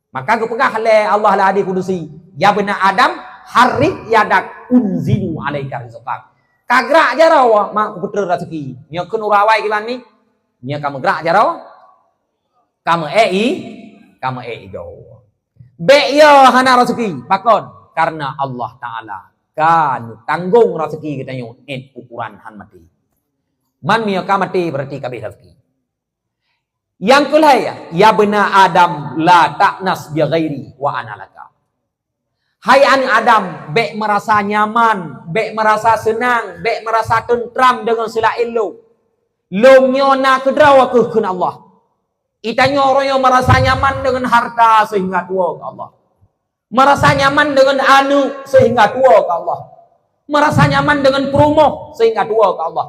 Maka geupeugah lé Allah lam hadis kudusi, "Ya bna Adam, harrik yadak unzilu alaika rizqak." Ka grak jaroe, mak kupeutreun raseuki. Nyoe kheun ureuëng awai kiban mi. Nyoe ka meugrak jaroe, ka meu-ék i, ka meu-ék igoe. Bèk yo hana raseuki, pakon? Karena Allah Taala ka neutanggong raseuki geutanyoe 'et ukuran han maté. Man meunyo ka maté, berarti ka abéh raseuki. Nyang keu lhèe, "Ya bna Adam, la ta'nas bi ghairi wa ana laka." Hai aneuk Adam, bèk meurasa nyaman, bèk meurasa seunang, bèk meurasa teuntrang deungon seulaén lôn. Lôn nyoe na keudroe kheueh kheun Allah. Geutanyoe uroe nyoe meurasa nyaman deungon hareuta seuhingga tuwoe keu Allah. Meurasa nyaman deungon aneuk seuhingga tuwoe keu Allah. Meurasa nyaman deungon peurumoh seuhingga tuwoe keu Allah.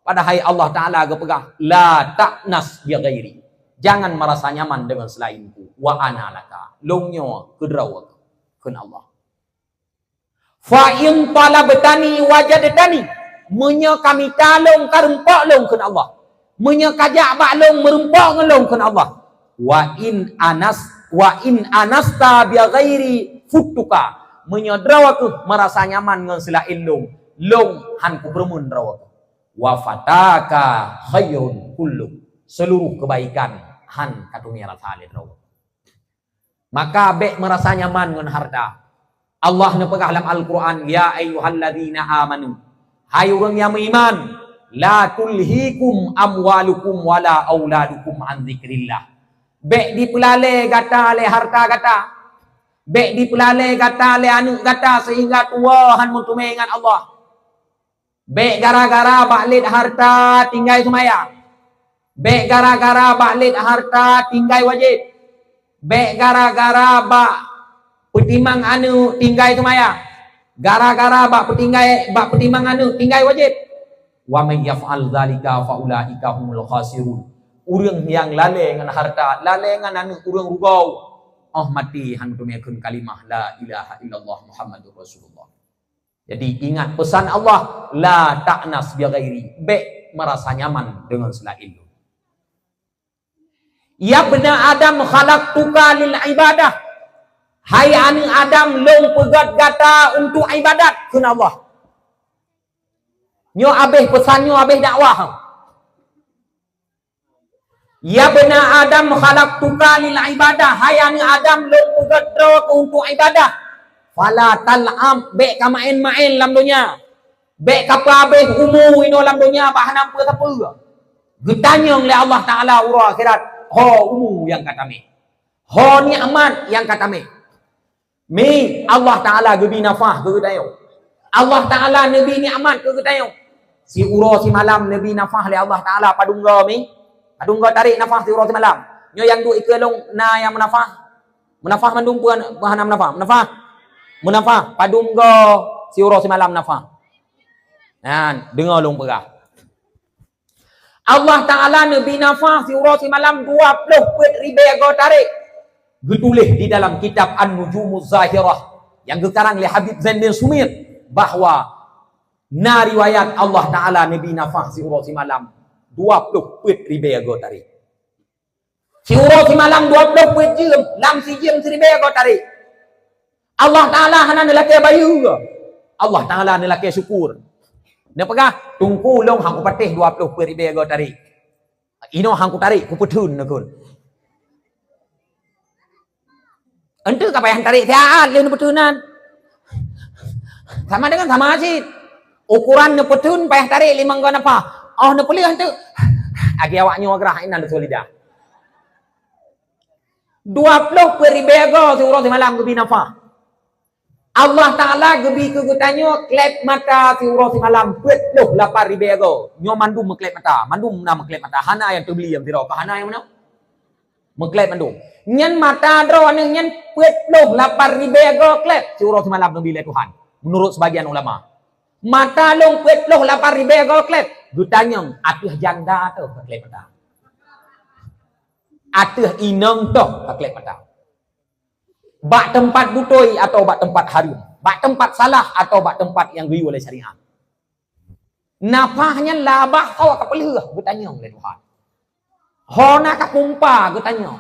Padahai Allah Taala geupeugah, "La ta'nas bi ghairi." Jangan meurasa nyaman deungon seulaén-Ku. "Wa ana laka." Lôn nyoe keudroe kheun Allah. "Fa in talabtani wajadtani." Meunyoe ka mita lôn, ka rumpok lôn kheun Allah. Meunyoe ka jak bak lôn, meureumpok ngon lôn kheun Allah. "Wa in anas, wa in anasta bi ghairi futtuka." Meunyoe droe kheueh meurasa nyaman ngon seulaén lôn, lôn han kupeureumeun droe kheueh. "Wa fataka khairun kullu." Seuluruh keubaikan han ka teumé rasa lé droe. Maka bèk meurasa nyaman ngon hareuta. Allah neupeugah lam Al-Quran, "Ya ayyuhalladzina amanu," hai ureuëng nyang meuiman, "la tulhikum amwalukum wala auladukum an dzikrillah." Bék dipeulalé gata lé harta gata. Bék dipeulalé gata lé aneuëk gata seuhingga tuwoe han meuteumé ngon Allah. Bék gara-gara bak lét harta tinggai seumayang. Bék gara-gara bak lét harta tinggai wajéb. Bék gara-gara bak peutimang aneuëk tinggai seumayang. Gara-gara bak peutinggai, bak peutimang aneuëk tinggai wajéb. "Wa may yaf'al dzalika fa ulaika humul khasirun." Ureuëng nyang lalé ngon harta, lalé ngon aneuëk, ureuëng rugoe, óh maté han teumé kheun kalimah la ilaha illallah Muhammadur Rasulullah. Jadi, ingat pesan Allah, "La ta'nas bi ghairi," bék merasa nyaman dengan selain Lôn. "Ya bna Adam khalaqtuka lil ibadah," hai aneuëk Adam, Lôn peugét gata untuk ibadat kheun Allah. Nyoe abéh pesan, nyoe abéh dakwah. "Ya bna Adam khalaqtuka lil ibadah," hai aneuëk Adam, Lôn peugét droe keu untuk ibadah. "Fala tal'ab," bék ka maén-maén lam donya. Bék ka peuabéh umu inoe lam donya bak hana peue-peue. Geutanyong lé Allah Taala uroe akhirat, ho umu nyang ka tamé. Ho nikmat nyang ka tamé. Mi, Allah Taala geubri nafah keu geutanyoe. Allah Taala neubri nikmat keu geutanyoe. Siuroe simalam neubri nafah lé Allah Taala padum goe mi? Padum goe tarék nafah siuroe simalam? Nyoe nyang duek ikeue lôn na nyang meunafah? Meunafah mandum peue, peue hana meunafah? Meunafah? Meunafah. Padum goe siuroe simalam nafah? Nyan, deungoe lôn peugah. Allah Taala neubri nafah siuroe simalam dua ploh peuet ribée goe tarék. Geutuléh di dalam kitab An-Nujumuz Zahirah nyang geukarang lé Habib Zain bin Sumit bahwa na riwayat Allah Taala neubri nafah siuroe simalam dua ploh peuet ribée goe tarék. Siuroe simalam dua ploh peuet jeuem, lam sijeuem siribée goe tarék. Allah Taala hana neulakée bayeue. Allah Taala neulakée syukur. Neupeugah, "Teungku, lôn han kupatéh dua ploh peuet ribée goe tarék. Inoe han kutarék, kupeutheun neukheun." Enteuk ka payah tarék siat lé neupeuteunan. Sama dengan sama cit. Ukuran neupeutheun payah tarék limong goe nafah. Oh, neupeuleueh enteuk. Agi awak nyoe grah inan leusoe lidah. Dua ploh peuet ribée goe siuroe simalam geubri nafah. Allah Taala geubri keu geutanyoe kleb mata siuroe simalam peuet ploh lapan ribée goe. Nyoe mandum meukleb mata, mandum na meukleb mata. Hana nyang teubeli nyang sidroe, ka hana nyang meunan. Meukleb mandum. Nyan mata droeneuh nyan peuet ploh lapan ribée goe kleb siuroe simalam neubri lé Tuhan, meunurot seubagian ulama. Mata lôn peuet ploh lapan ribée goe kleb, geutanyong ateueh janda atau ka kleb mata? Ateueh inong toh ka kleb mata? Bak teumpat beutôi atau bak teumpat hareuem? Bak teumpat salah atau bak teumpat nyang geuyue lé syariat? Nafah nyan labah soe ka peuleueh, geutanyong lé Tuhan. Ho na ka pumpa, geutanyong.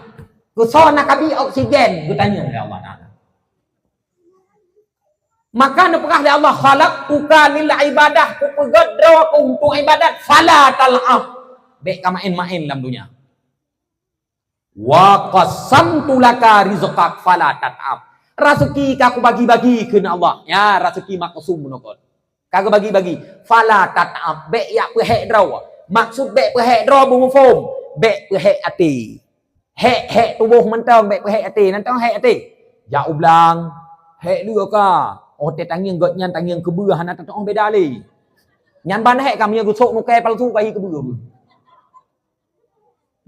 Keu soe na ka bi oksigen, geutanyong lé Allah Taala. Maka neupeugah lé Allah, "Khalaqtuka lil ibadah," kupeugét droe keu untuk ibadat, "fala tal'ab." Bék ka maén-maén lam donya. "Wa qasamtu laka rizqak fala tat'ab." Raseuki ka kubagi-bagi kheun Allah. Ya, raseuki maqsum meunoe kon. Ka geubagi-bagi. "Fala tat'ab." Bék yak peuhék droe. Maksud bék peuhék droe beumuphom. Bék peuhék até. Hék-hék tuboh mantong, bék peuhék até. Nantong hék até. Jak u blang. Hék lé ka. Oh, teuh tangieng gobnyan tangieng keubeue hana teutuoh beda lé. Nyan ban hék ka meunyoe geusok mukai palsu ka hi keubeue.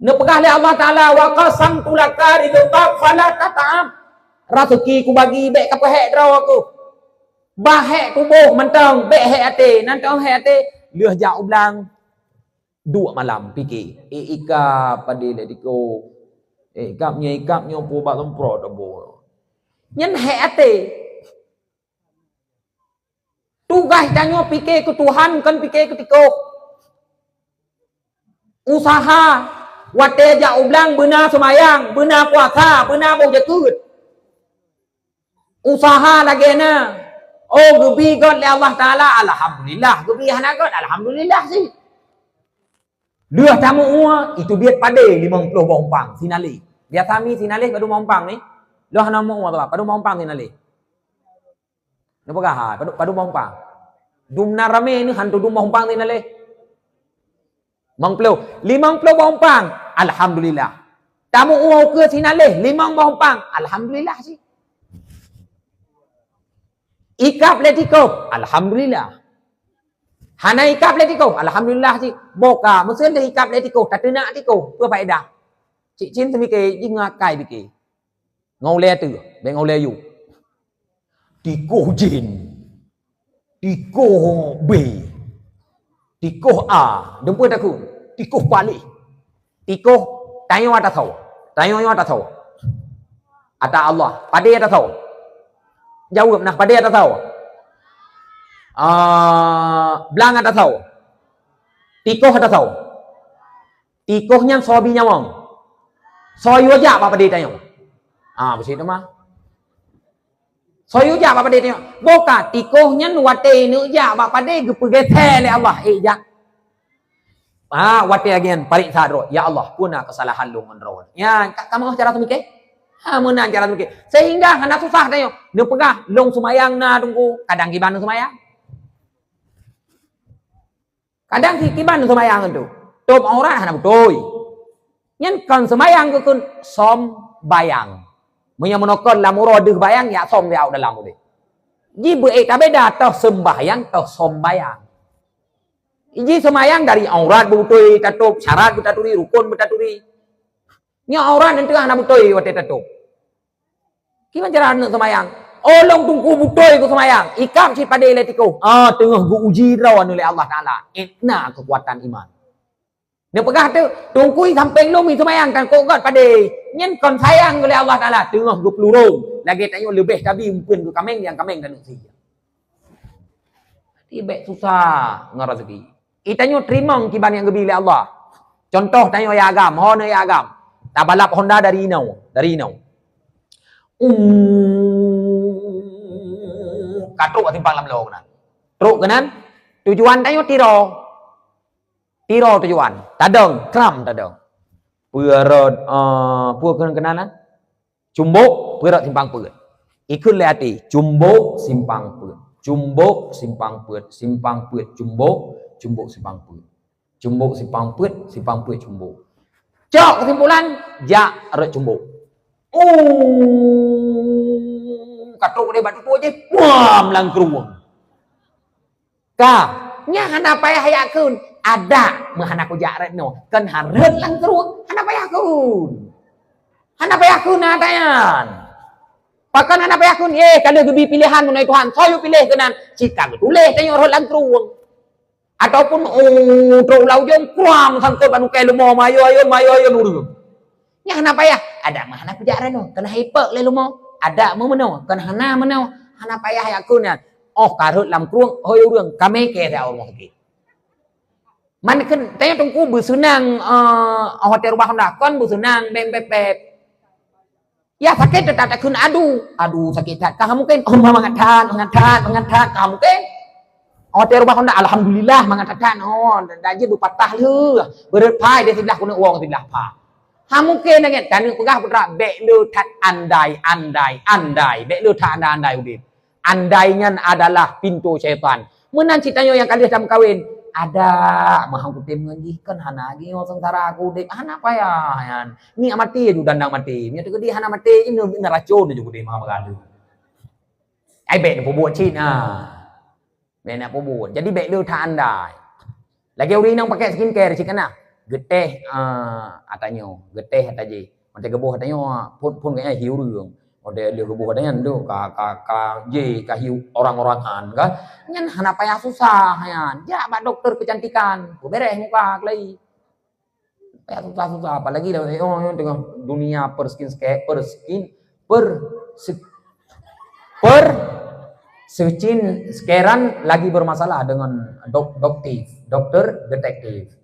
Neupeugah lé Allah Taala, "Wa qasamtu laka rizqak fala tat'ab." Raseuki kubagi bék ka peuhék droe keuh. Bah hék tuboh mantong, bék hék até, nantong hék até, lheueh jak u blang. Duek malam pike, "Eh, ikab padé lé diko. Eh, ikab nyoe, ikab nyoe peue bak semprot abo." Nyan hék até. Tugaih tanyoe pike keu Tuhan, kon pike keu tikoh. Usaha, watée jak u blang beuna seumayang, beuna puasa, beuna boh jakeuet. Usaha lagée na. Oh, geubi göt lé Allah Taala, alhamdulillah. Geubi hana göt, alhamdulillah cit. Lheueh tameu'ue, itu biet padé limong ploh boh umpang, sinalé. Biasa mi sinalé padum boh umpang mi? Lheueh hana meu'ue, padum boh umpang sinalé? Neupeugah hai, padum, padum boh umpang? Dum na ramé nyoe han tudum boh umpang sinaleh. Limong ploh. Limong ploh boh umpang. Alhamdulillah. Tamu ukeue sinaleh limong boh umpang. Alhamdulillah cit. Ikab lé tikoh. Alhamdulillah. Hana ikab lé tikoh. Alhamdulillah cit. Boh ka, meusén lé ikab lé tikoh, tateunak tikoh. Peue faedah? Cit cin teumike, jingakai bike. Ngon ulée ateueh, bék ngon ulée yup. Tikoh jén. Tikoh B. Tikoh A. Deungon takheun. Tikoh paléh. Tikoh tanyoe atasoe. Tanyoe nyoe atasoe. Ata Allah. Padé atasoe. Jaweueb nah, padé atasoe. Ah, blang atasoe. Tikoh atasoe. Tikoh nyan soe bi nyawöng. Soe yue jak bak padé tanyoe. Ah, beusi teuma. Soe yue jak bak padé tanyoe. Boh ka tikoh nyan watée neujak bak padé geupeugeuthée lé Allah. Eh, jak. Ah, watée lagée nyan pareksa droe. Ya Allah, peue na keusalahan lôn ngon droe? Nyan, ka, kamoe cara teumike? Ha, meunan cara teumike. Sehingga hana susah tanyoe. Neupeugah, lôn seumayang na teungku. Kadang kiban seumayang. Kadang si kiban seumayang tu. Tôb aurat hana beutôi. Nyan kon seumayang geukheun, sombayang. Meunyoe meunoe kon lam uroe deuh bayang, yak som di awak dalam udeb. Ji beuék tabeda toh sembahyang, toh sombayang. Ji seumayang dari aurat beutôi tatôb, syarat beutaturi, rukon beutaturi. Nyoe aurat enteuk hana beutôi watée tatôb. Kiban cara aneuk seumayang? Oh, lôn teungku beutôi ku seumayang. Ikab cit padé lé tikoh. Ah, teungoh geu-uji droe aneuk lé Allah Taala. Itna keukuatan iman. Neupeugah teuk, teungku i sampéng lôn i seumayang kan kok gét padé. Nyan kon sayang lé Allah Taala, teungoh geupeulurong. Lagée tanyoe leubeh tabi umpeuen keu kaméng nyang kaméng taneuk sie. Jadi bék susah ngon rezeki. Itanyoe teurimong kiban nyang geubi lé Allah. Contoh tanyoe ya agam, ho neu ya agam. Tabalap Honda dari inoe, dari inoe. Uh, ka trok simpang lam lo keunan. Trok keunan, tujuan tanyoe Tiro. Tiro tujuan. Tadong, kram tadong. Peurot, uh, peue keunan keunan? Cumbok, peurot simpang peuet. Ikheun lé até, cumbok simpang peuet. Cumbok simpang peuet, simpang peuet cumbok, cumbok simpang peuet. Cumbok simpang peuet, simpang peuet cumbok. Cok keusimpulan, jak rot cumbok. Uh, ka trok deh bak tutoe jih, puam lam krueng. Ka, nyan hana payah yak kheun, adak meuhana kujak rot nyoe, kon hareuet lam krueng, hana payah kheun. Hana payah kheun adak nyan. Pakon hana payah kheun, eh, ka lheueh geubi piléhan keunoe Tuhan, soe yue piléh keunan, cit ka geutuléh tanyoe rot lam krueng. Ataupun, oh, trok u ujong, krueng sangkot bak nukai leumo, mayo ayôn, mayo ayôn ureueng. Nyan hana payah. Adak meuhana kujak rot nyoe, keuneuk ipek lé leumo. Adak meumeunoe, keuneuk hana meunoe. Hana payah yak kheun nyan. Oh, ka rhot lam krueng, hôi ureueng, ka meuke dak ureueng sakét. Man kheun, tanyoe teungku beuseunang, eh, watée rubah Honda, kon beuseunang beng pepet. Ya sakét teutap takheun aduh, aduh sakét that. Ka mungken, oh, mangat that, mangat that, mangat that, ka mungken. Oh, watée rubah Honda, alhamdulillah, mangat that, oh, dak jeuet beupatah lheueh. Beureuet phai deh siblah keuneuk wong siblah pha. Ha mungken lagée taneuk peugah putra bék le that andai, andai, andai. Bék le that andai, andai udeb. Andai nyan adalah pintoe syaitan. Meunan cit tanyoe nyang ka lheueh tameukawen. Adak meuhang kutem ngon jih kon hana lagée nyoe seungsara aku udeb. Hana payah nyan. Ni maté aju dandang maté. Meunyoe teukeudi hana maté, ini, ini racun aju udeb meuhang bagala. Ai bék neupeubuet cit na. Bék neupeubuet. Jadi bék le that andai. Lagée ureueng inong pakai skincare cit kana. Geutéh, ah, ata nyoe, geutéh ata jih. Watée geuboh ata nyoe, phon, phon kayée hi ureueng. Watée lheueh geuboh ata nyan tu ka, ka, ka jih ka hi orang-orang an ka. Nyan hana payah susah nyan. Jak bak doktor kecantikan, beureh muka keulai. Payah susah-susah, apalagi dah, oh, teungoh dunia per skin sca-, per skin, per se-, per secin scarean lagi bermasalah dengan dok-, doktif, doktor detektif.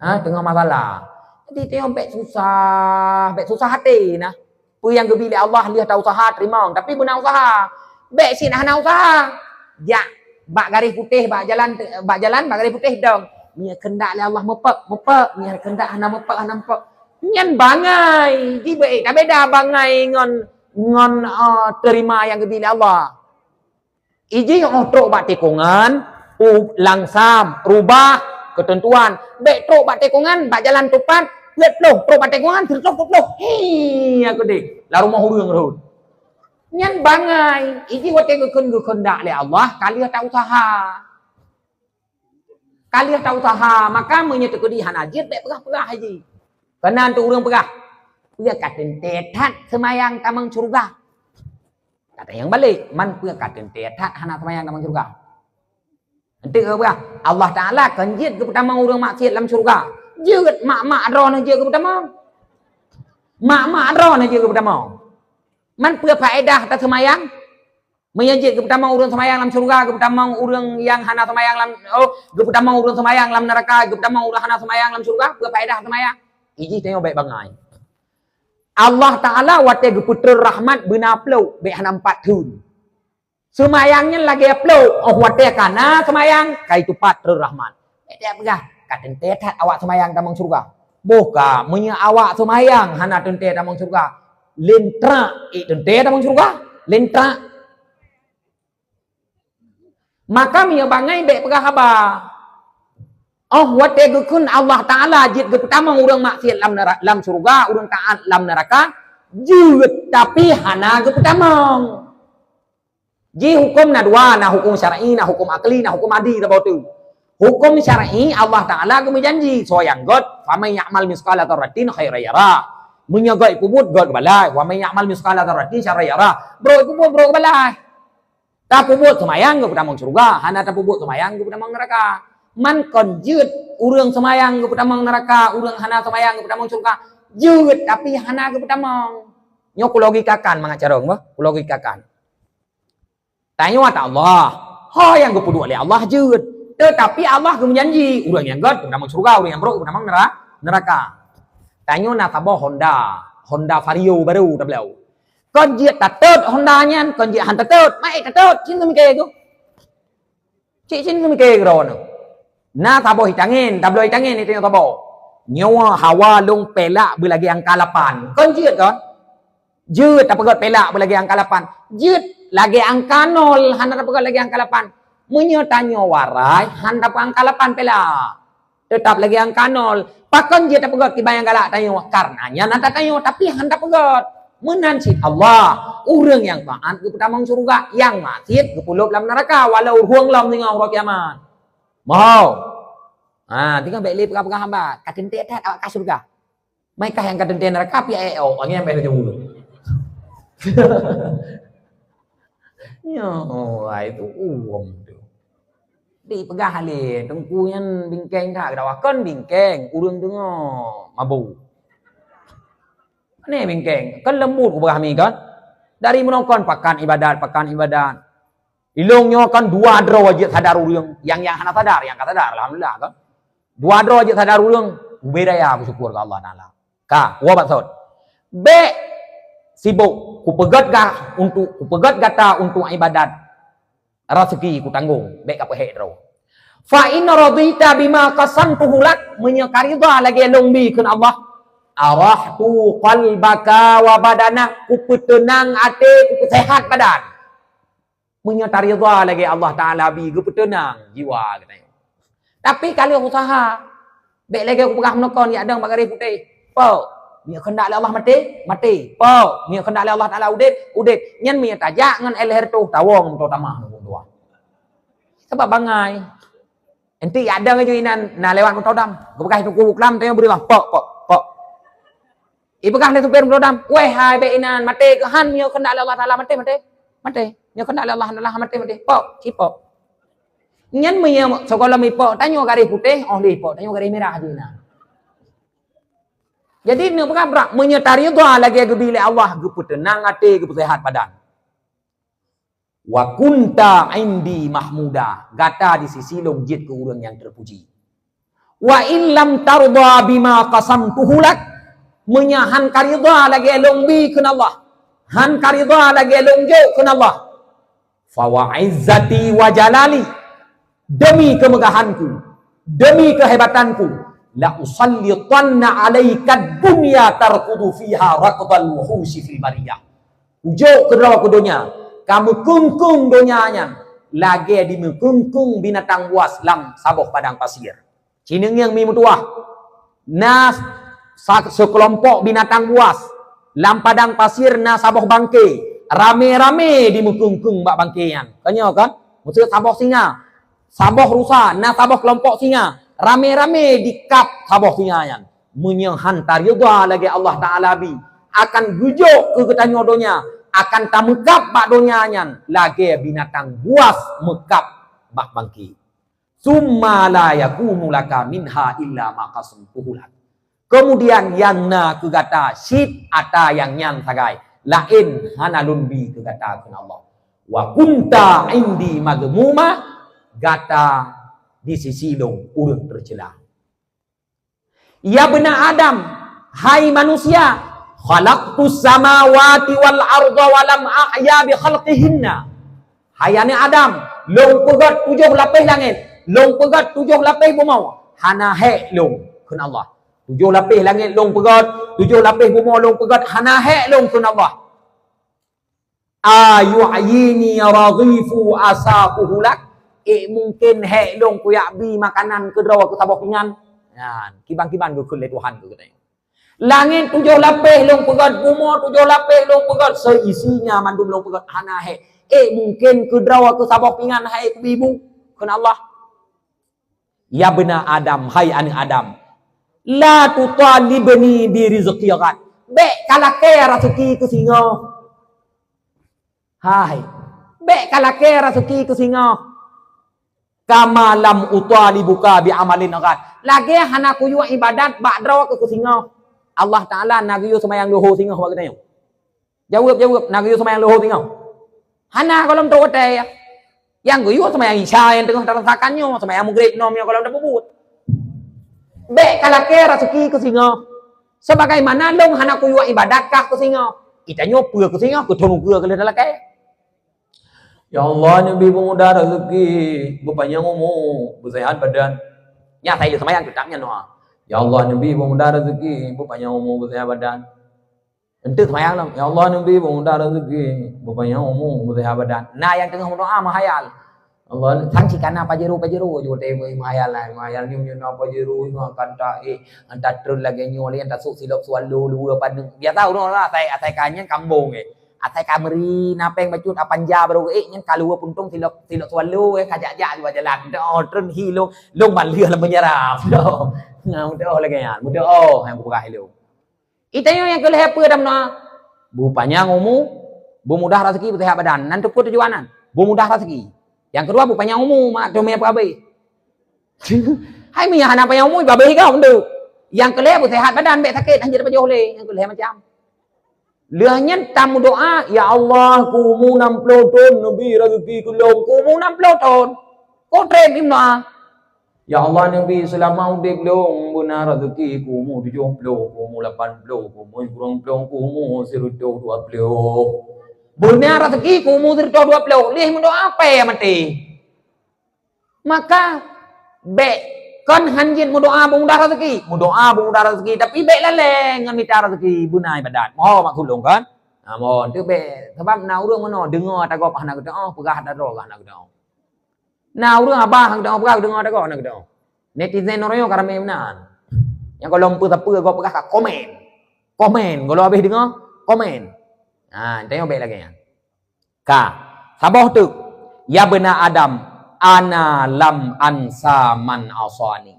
Ha, teungoh masalah. Jadi, tanyoe bék susah, bék susah até nah. Peue nyang geubi lé Allah lheueh ta-usaha, teurimong. Tapi beuna usaha. Bék sit hana usaha. Jak bak garéh putéh, bak jalan, bak jalan, bak garéh putéh dong. Meunyoe keundak lé Allah meupek, meupek. Meunyoe keundak hana meupek, hana meupek. Nyan bangai. Ji beuék tabeda bangai ngon, ngon, eh, teurimong nyang geubi lé Allah. Iji 'oh trok bak tikongan, u-, langsam, rubah keuteuntuan. Bèk trok bak tikongan, bak jalan tupat, peuet ploh, trok bak tikongan, sireutôh peuet ploh. Hii, aku deh, lam rumoh ureueng rhot. Nyan bangai, iji watèe geukheun-geukheundak lé Allah, ka lheueh ta-useuha. Ka lheueh ta-useuha, maka meunyoe teukeudi hana jeuet, bèk peugah-peugah iji. Keunan tu ureueng peugah, "Peue ka teuntèe that seumayang tamong syeuruga?" Ka tanyong balek, "Man peue ka teuntèe that hana seumayang tamong syeuruga?" Enteuk peugah, "Allah Taala kon jeuet geupeutamong ureueng maksiet lam syeuruga. Jeuet mak-mak droeneuh jeuet geupeutamong. Mak-mak droeneuh jeuet geupeutamong. Man peue faedah taseumayang?" Meunyoe jeuet geupeutamong ureueng seumayang lam syeuruga, geupeutamong ureueng nyang hana seumayang lam, oh, geupeutamong ureueng seumayang lam neuraka, geupeutamong ureueng hana seumayang lam syeuruga, peue faedah seumayang? Iji tanyoe bèk bangai. Allah Taala watèe geupeutreun rahmat beuna plôk, bèk hana empat thon. Seumayang nyan lagèe plôk, 'oh watèe ka na seumayang, ka jitupat treun rahmat. Bèk tajak peugah, "Ka teuntèe that awak seumayang tamong syeuruga." Boh ka, meunyoe awak seumayang hana teuntèe tamong syeuruga, lintrak ék teuntèe tamong syeuruga, lintrak. Maka meunyoe bangai bèk peugah haba. 'Oh watèe geukheun Allah Taala jeuet geupeutamong ureueng maksiet lam neura-, lam syeuruga, ureueng taat lam neuraka, jeuet tapi hana geupeutamong. Ji huköm na dua, na huköm syar'i, na huköm akli, na huköm adi saboh teuk. Huköm syar'i, Allah Taala geumeujanji, soe nyang gèt, "Faman ya'mal mitsqala dzarratin khairan yarah." Meunyoe gèt peubuet, gèt geubalai. "Wa man ya'mal mitsqala dzarratin syarran yarah." Brôk peubuet, brôk geubalai. Tapeubuet seumayang geupeutamong syeuruga, hana tapeubuet seumayang geupeutamong neuraka. Man kon jeuet ureueng seumayang geupeutamong neuraka, ureueng hana seumayang geupeutamong syeuruga. Jeuet, tapi hana geupeutamong. Nyoe kulogikakan mangat carông, bah, kulogikakan. Tanyoe ata Allah. Ho nyang geupeuduek lé Allah jeuet. Teutapi Allah geumeujanji, ureueng nyang gèt geupeutamong syeuruga, ureueng nyang brôk geupeutamong neura-, neuraka. Tanyoe na saboh Honda, Honda Vario baru tabloe. Kon jeuet tatot Honda nyan, kon jeuet han tatot, maé tatot, cit neumike tu. Cit cit neumike droeneuh. Na saboh itangen, tabloe itangen itu nyang saboh. Nyoe hawa lôn pelak beulagèe angka lapan. Kon jeuet kon? Jeuet tapeugèt pelak beulagèe angka lapan. Jeuet lagèe angka nol, hana tapeugèt lagèe angka lapan. Meunyoe tanyoe warai, han tapeugèt angka lapan pelak. Teutap lagèe angka nol. Pakon jeuet tapeugèt kiban nyang galak tanyoe? Kareuna nyan ata tanyoe, tapi han tapeugèt. Meunan cit Allah, ureueng nyang taat geupeutamong syeuruga, nyang maksiet geupeulôb lam neuraka, walau ureueng lom singoh uroe kiamat. Moh. Ha, tinggai bèk lé peugah-peugah haba, ka teuntèe that awak ka syeuruga. Meukah nyang ka teuntèe neuraka, piah ék awak, nyan bèk laju. Nyoe, ai tu uwong tu. Dipeugah lé teungku nyan bingkeng that, geudawa kon bingkeng, ureueng deungoe mabök. Pane bingkeng, kan leumbut kupeugah mi kan. Dari meunoe kon pakat ibadat, pakat ibadat. Ilôn nyoe kan dua droe jeuet sadar ureueng, nyang, nyang hana sadar, nyang ka sadar, alhamdulillah kan. Dua droe jeuet sadar ureueng, ubé raya beusyukur keu Allah Taala. Ka, woe batsot. Bèk sibok, kupeugèt gah untuk, kupeugèt gata untuk ibadat. Raseuki kutanggong, bèk kapeuhék droe. Fa in radita bima qasamtuhu lak, meunyoe ka ridha lagèe lôn bi kheun Allah, arahtu qalbaka wa badanak, kupeuteunang até, kupeuseuhat badan. Meunyoe taridha lagèe Allah Taala bi, geupeuteunang jiwa geutanyoe. Tapi ka lheueh useuha, bèk lagèe kupeugah meunoe kon, jak dong bak garéh putéh. Pok, meunyoe keundak lé Allah maté, maté. Pok, meunyoe keundak lé Allah Taala udép, udép. Nyan meunyoe tajak ngon L R toh tawong moto tamah nunggu dua. Sabab bangai. Enti jak dong aju inan na lewat moto dam, geupeugah teungku buklam, tanyoe bri bang, pok, pok, pok. Ipeugah lé supir moto dam, "Wéh hai bèk inan, maté keuh han, meunyoe keundak lé Allah Taala maté, maté. Maté. Meunyoe keundak lé Allah Taala maté, maté. Pok, cipok." Nyan meunyoe sigohlom ipok tanyoe garéh putéh, 'oh lheueh ipok tanyoe garéh mirah aju inan. Jadi neupeugah brat, meunyoe taridha lagèe geubi lé Allah, geupeuteunang até, geupeuseuhat badan. Wa kunta indi mahmuda, gata di sisi lôn jeuet keu ureueng nyang teupuji. Wa in lam tardha bima qasamtuhu lak, meunyoe han ka ridha lagèe lôn bi kheun Allah, han ka ridha lagèe lôn jok kheun Allah, fa wa izzati wa jalali, demi kemegahanku, demi kehebatanku, la usallitanna alaika dunya tarkudu fiha raqdal wuhushi fil bariyah. Kujok keudroe keu donya, ka meukeung-keung donya nyan, lagée dimeukeung-keung binatang buas lam saboh padang pasir. Cineungieng mi meutuwah, na sa-, seukelompok binatang buas lam padang pasir, na saboh bangke, ramé-ramé dimeukeung-keung bak bangke nyan. Ka nyoe kan? Maksud saboh singa, saboh rusa, na saboh keulompok singa, ramé-ramé dikab saboh singa nyan. Meunyoe han taridha lagée Allah Taala bi, akan geujok keu geutanyoe donya, akan tameukab bak donya nyan lagée binatang buas meukab bak bangke. Summa la yakunu laka minha illa ma qasamtuhu lak. Keumudian nyang na keu gata cit ata nyang nyan sagai, laén hana lôn bi keu gata kheun Allah. Wa kunta indi madhmuma, gata di sisi lôn ureuëng teucela. Ya bna Adam, hai manusia, khalaqtus samawati wal arda wa lam a'ya bi khalqihinna. Hai aneuëk Adam, lôn peugét tujoh lapéh langét, lôn peugét tujoh lapéh bumoe, hana hék lôn, kheun Allah. Tujoh lapéh langét lôn peugét, tujoh lapéh bumoe lôn peugét, hana hék lôn, kheun Allah. Ayu'yini raghifu asaquhu lak. Eh, mungken hék lôn kuyak bi makanan keudroe keu saboh pingan. Nyan, kiban-kiban geukheun lé Tuhan keu geutanyoe. Langét tujoh lapéh lôn peugét, bumoe tujoh lapéh lôn peugét, seisinya mandum lôn peugét, hana hék. Eh, mungken keudroe keu saboh pingan hai kubi bu, kheun Allah. Ya bna Adam, hai aneuëk Adam, la tutalibni bi rizqi ghad. Bék kalakée raseuki keu singoh. Hai, bék kalakée raseuki keu singoh. Kama lam utalibuka bi amalin ghad. Lagée hana kuyue iébadat bak droe keu singoh. Allah Taala na geuyue seumayang luho singoh bak geutanyoe. Jaweueb, jaweueb, na geuyue seumayang luho singoh? Hana, gohlom trok watée. Nyang geuyue seumayang Isya nyang teungoh tarasakan nyoe, seumayang Maghrib nyoe gohlom tapeubuet. Bék kalakée raseuki keu singoh. Sebagaimana lôn hana kuyue iébadat kah keu singoh. Geutanyoe peue keu singoh, keu thon ukeue keuh lheueh talakée. Ya Allah, neubi beumudah raseuki, beupanyang umu, beuseuhat badan. Nyan asai lheueh seumayang teutap nyan doá. Ya Allah, neubi beumudah raseuki, beupanyang umu, beuseuhat badan. Enteuk seumayang lom, "Ya Allah, neubi beumudah raseuki, beupanyang umu, beuseuhat badan." Na nyang teungoh meudoá meuhayal. Allah, sang cit kana Pajero, Pajero, jeuet watée meuhayal, meuhayal nyoe, nyoe na Pajero, nyoe akan ta-, eh, anta treun lagée nyoe lé, anta sôk silop Swallow, luwa paneuk. Biasa ureuëng asai, asai ka nyan kambong, eh. Asai ka meuri, na péng bacut, apan ja baru, eh, nyan ka luwa puntông silop, silop Swallow, eh, ka jak-jak di bawah jalan. Dak, oh, treun hi lông, lông ban lheueh lam penjara. Nah, mudah lagée nyan, mudah, oh, nyang kupeugah ilông. Geutanyoe nyang keu lhée peue dah meunoe? Beupanyang umu, beumudah raseuki, beuseuhat badan. Nan teupeue tujuan nan? Beumudah raseuki. Nyang keudua beupanyang umu, mak teumé peue habéh. Hai meunyo hana panyang umu, babéh gob tu. Nyang keu lhée beuseuhat badan, bék sakét, han jeuet pajoh lé. Nyang keu lhée macam. Lheueh nyan tameudoá, "Ya Allah, keu umu nam ploh thon neubi raseuki keu lôn, keu umu nam ploh thon." Kok treb imeudoá? Ya Allah, neubi seulama udeb lôn beuna raseuki keu umu tujoh ploh, keu umu lapan ploh, keu umu sikureueng ploh, keu umu sireutôh dua ploh. Beuna raseuki keu umu sireutôh dua ploh, lheueh meudoá payah maté. Maka bék kon han jeuet meudoá beumudah raseuki, meudoá beumudah raseuki, tapi bék lalée ngon mita raseuki beuna iébadat. Moho mak kulong kan? Nah, moho, tu bék. Sabab na ureuëng meunoe deungoe ata gob hana geudoá, peugah ata droe hana geudoá. Na ureuëng haba han geudoá, peugah deungoe ata gob hana geudoá. Netizen uroe nyoe ka ramé meunan. Nyang gohlom peue-peue gob peugah ka komen. Komen, gohlom habéh deungoe, komen. Ha, tanyoe bék lagée nyan. Ka, saboh teuk, "Ya bna Adam, ana lam ansa man asani."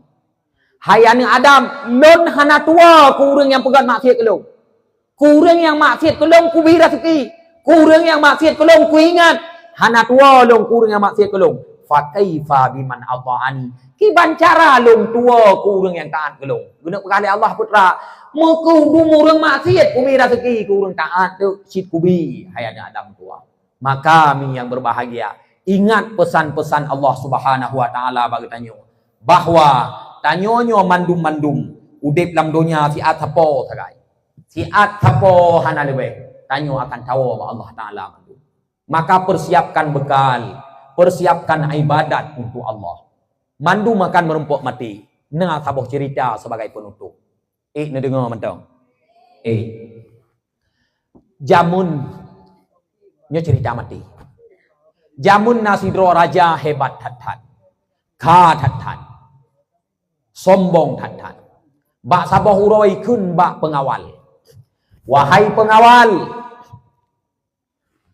Hai aneuëk Adam, lôn hana tuwoe keu ureuëng nyang peugét maksiat keu lôn. Keu ureuëng nyang maksiat keu lôn kubi raseuki, keu ureuëng nyang maksiat keu lôn kuingat, hana tuwoe lôn keu ureuëng nyang maksiat keu lôn. Fa kaifa biman ata'ani? Kiban cara lôn tuwoe keu ureuëng nyang taát keu lôn? Geuneuk peugah lé Allah peue teuma, meukeu dum ureuëng maksiat kubi raseuki, keu ureuëng taát teuk cit kubi, hai aneuëk Adam tuwoe. Maka mi nyang berbahagia, ingat pesan-pesan Allah Subhanahu wa Taala bak geutanyoe, bahwa tanyoe nyoe mandum-mandum udeb lam donya siat sapo sagai. Siat sapo hana leubeh, tanyoe akan tawoe bak Allah Taala mandum. Maka persiapkan bekal, persiapkan ibadat untuk Allah. Mandum akan meurumpok maté. Na saboh cerita sebagai penutup. Eh, neudeungoe mantong. Eh. Jameun nyoe cerita maté. Jameun na sidroe raja hebat that-that, kha that-that, sombong that-that. Bak saboh uroe kheun bak peungawal, "Wahai peungawal,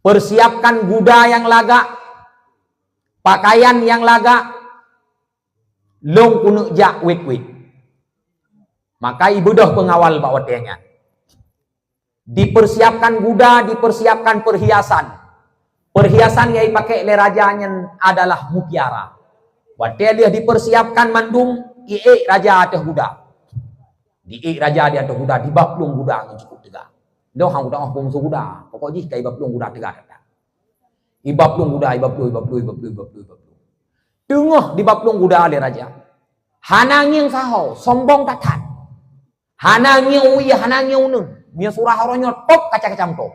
persiapkan guda nyang lagak, pakaian nyang lagak, lôn keuneuk jak wét-wét." Maka ibeudôh peungawal bak watée nyan. Dipersiapkan guda, dipersiapkan perhiasan. Perhiasan nyang ipakék lé raja nyan adalah mutiara. Watée lheueh dipersiapkan mandum, iék raja ateueh guda. Diék raja di ateueh guda, dibaplueng guda ngon cukup teuga. Nyoe han udah oh peumusoh guda, pokok jih ka ibaplueng guda teuga that-that. Ibaplueng guda, ibaplueng, ibaplueng, ibaplueng, ibaplueng, ibaplueng. Teungoh dibaplueng guda lé raja, hana ngieng saho, sombong that-that. Hana ngieng wie, hana ngieng uneun. Meunyoe surah uroe nyoe top kaca-kaca meuto.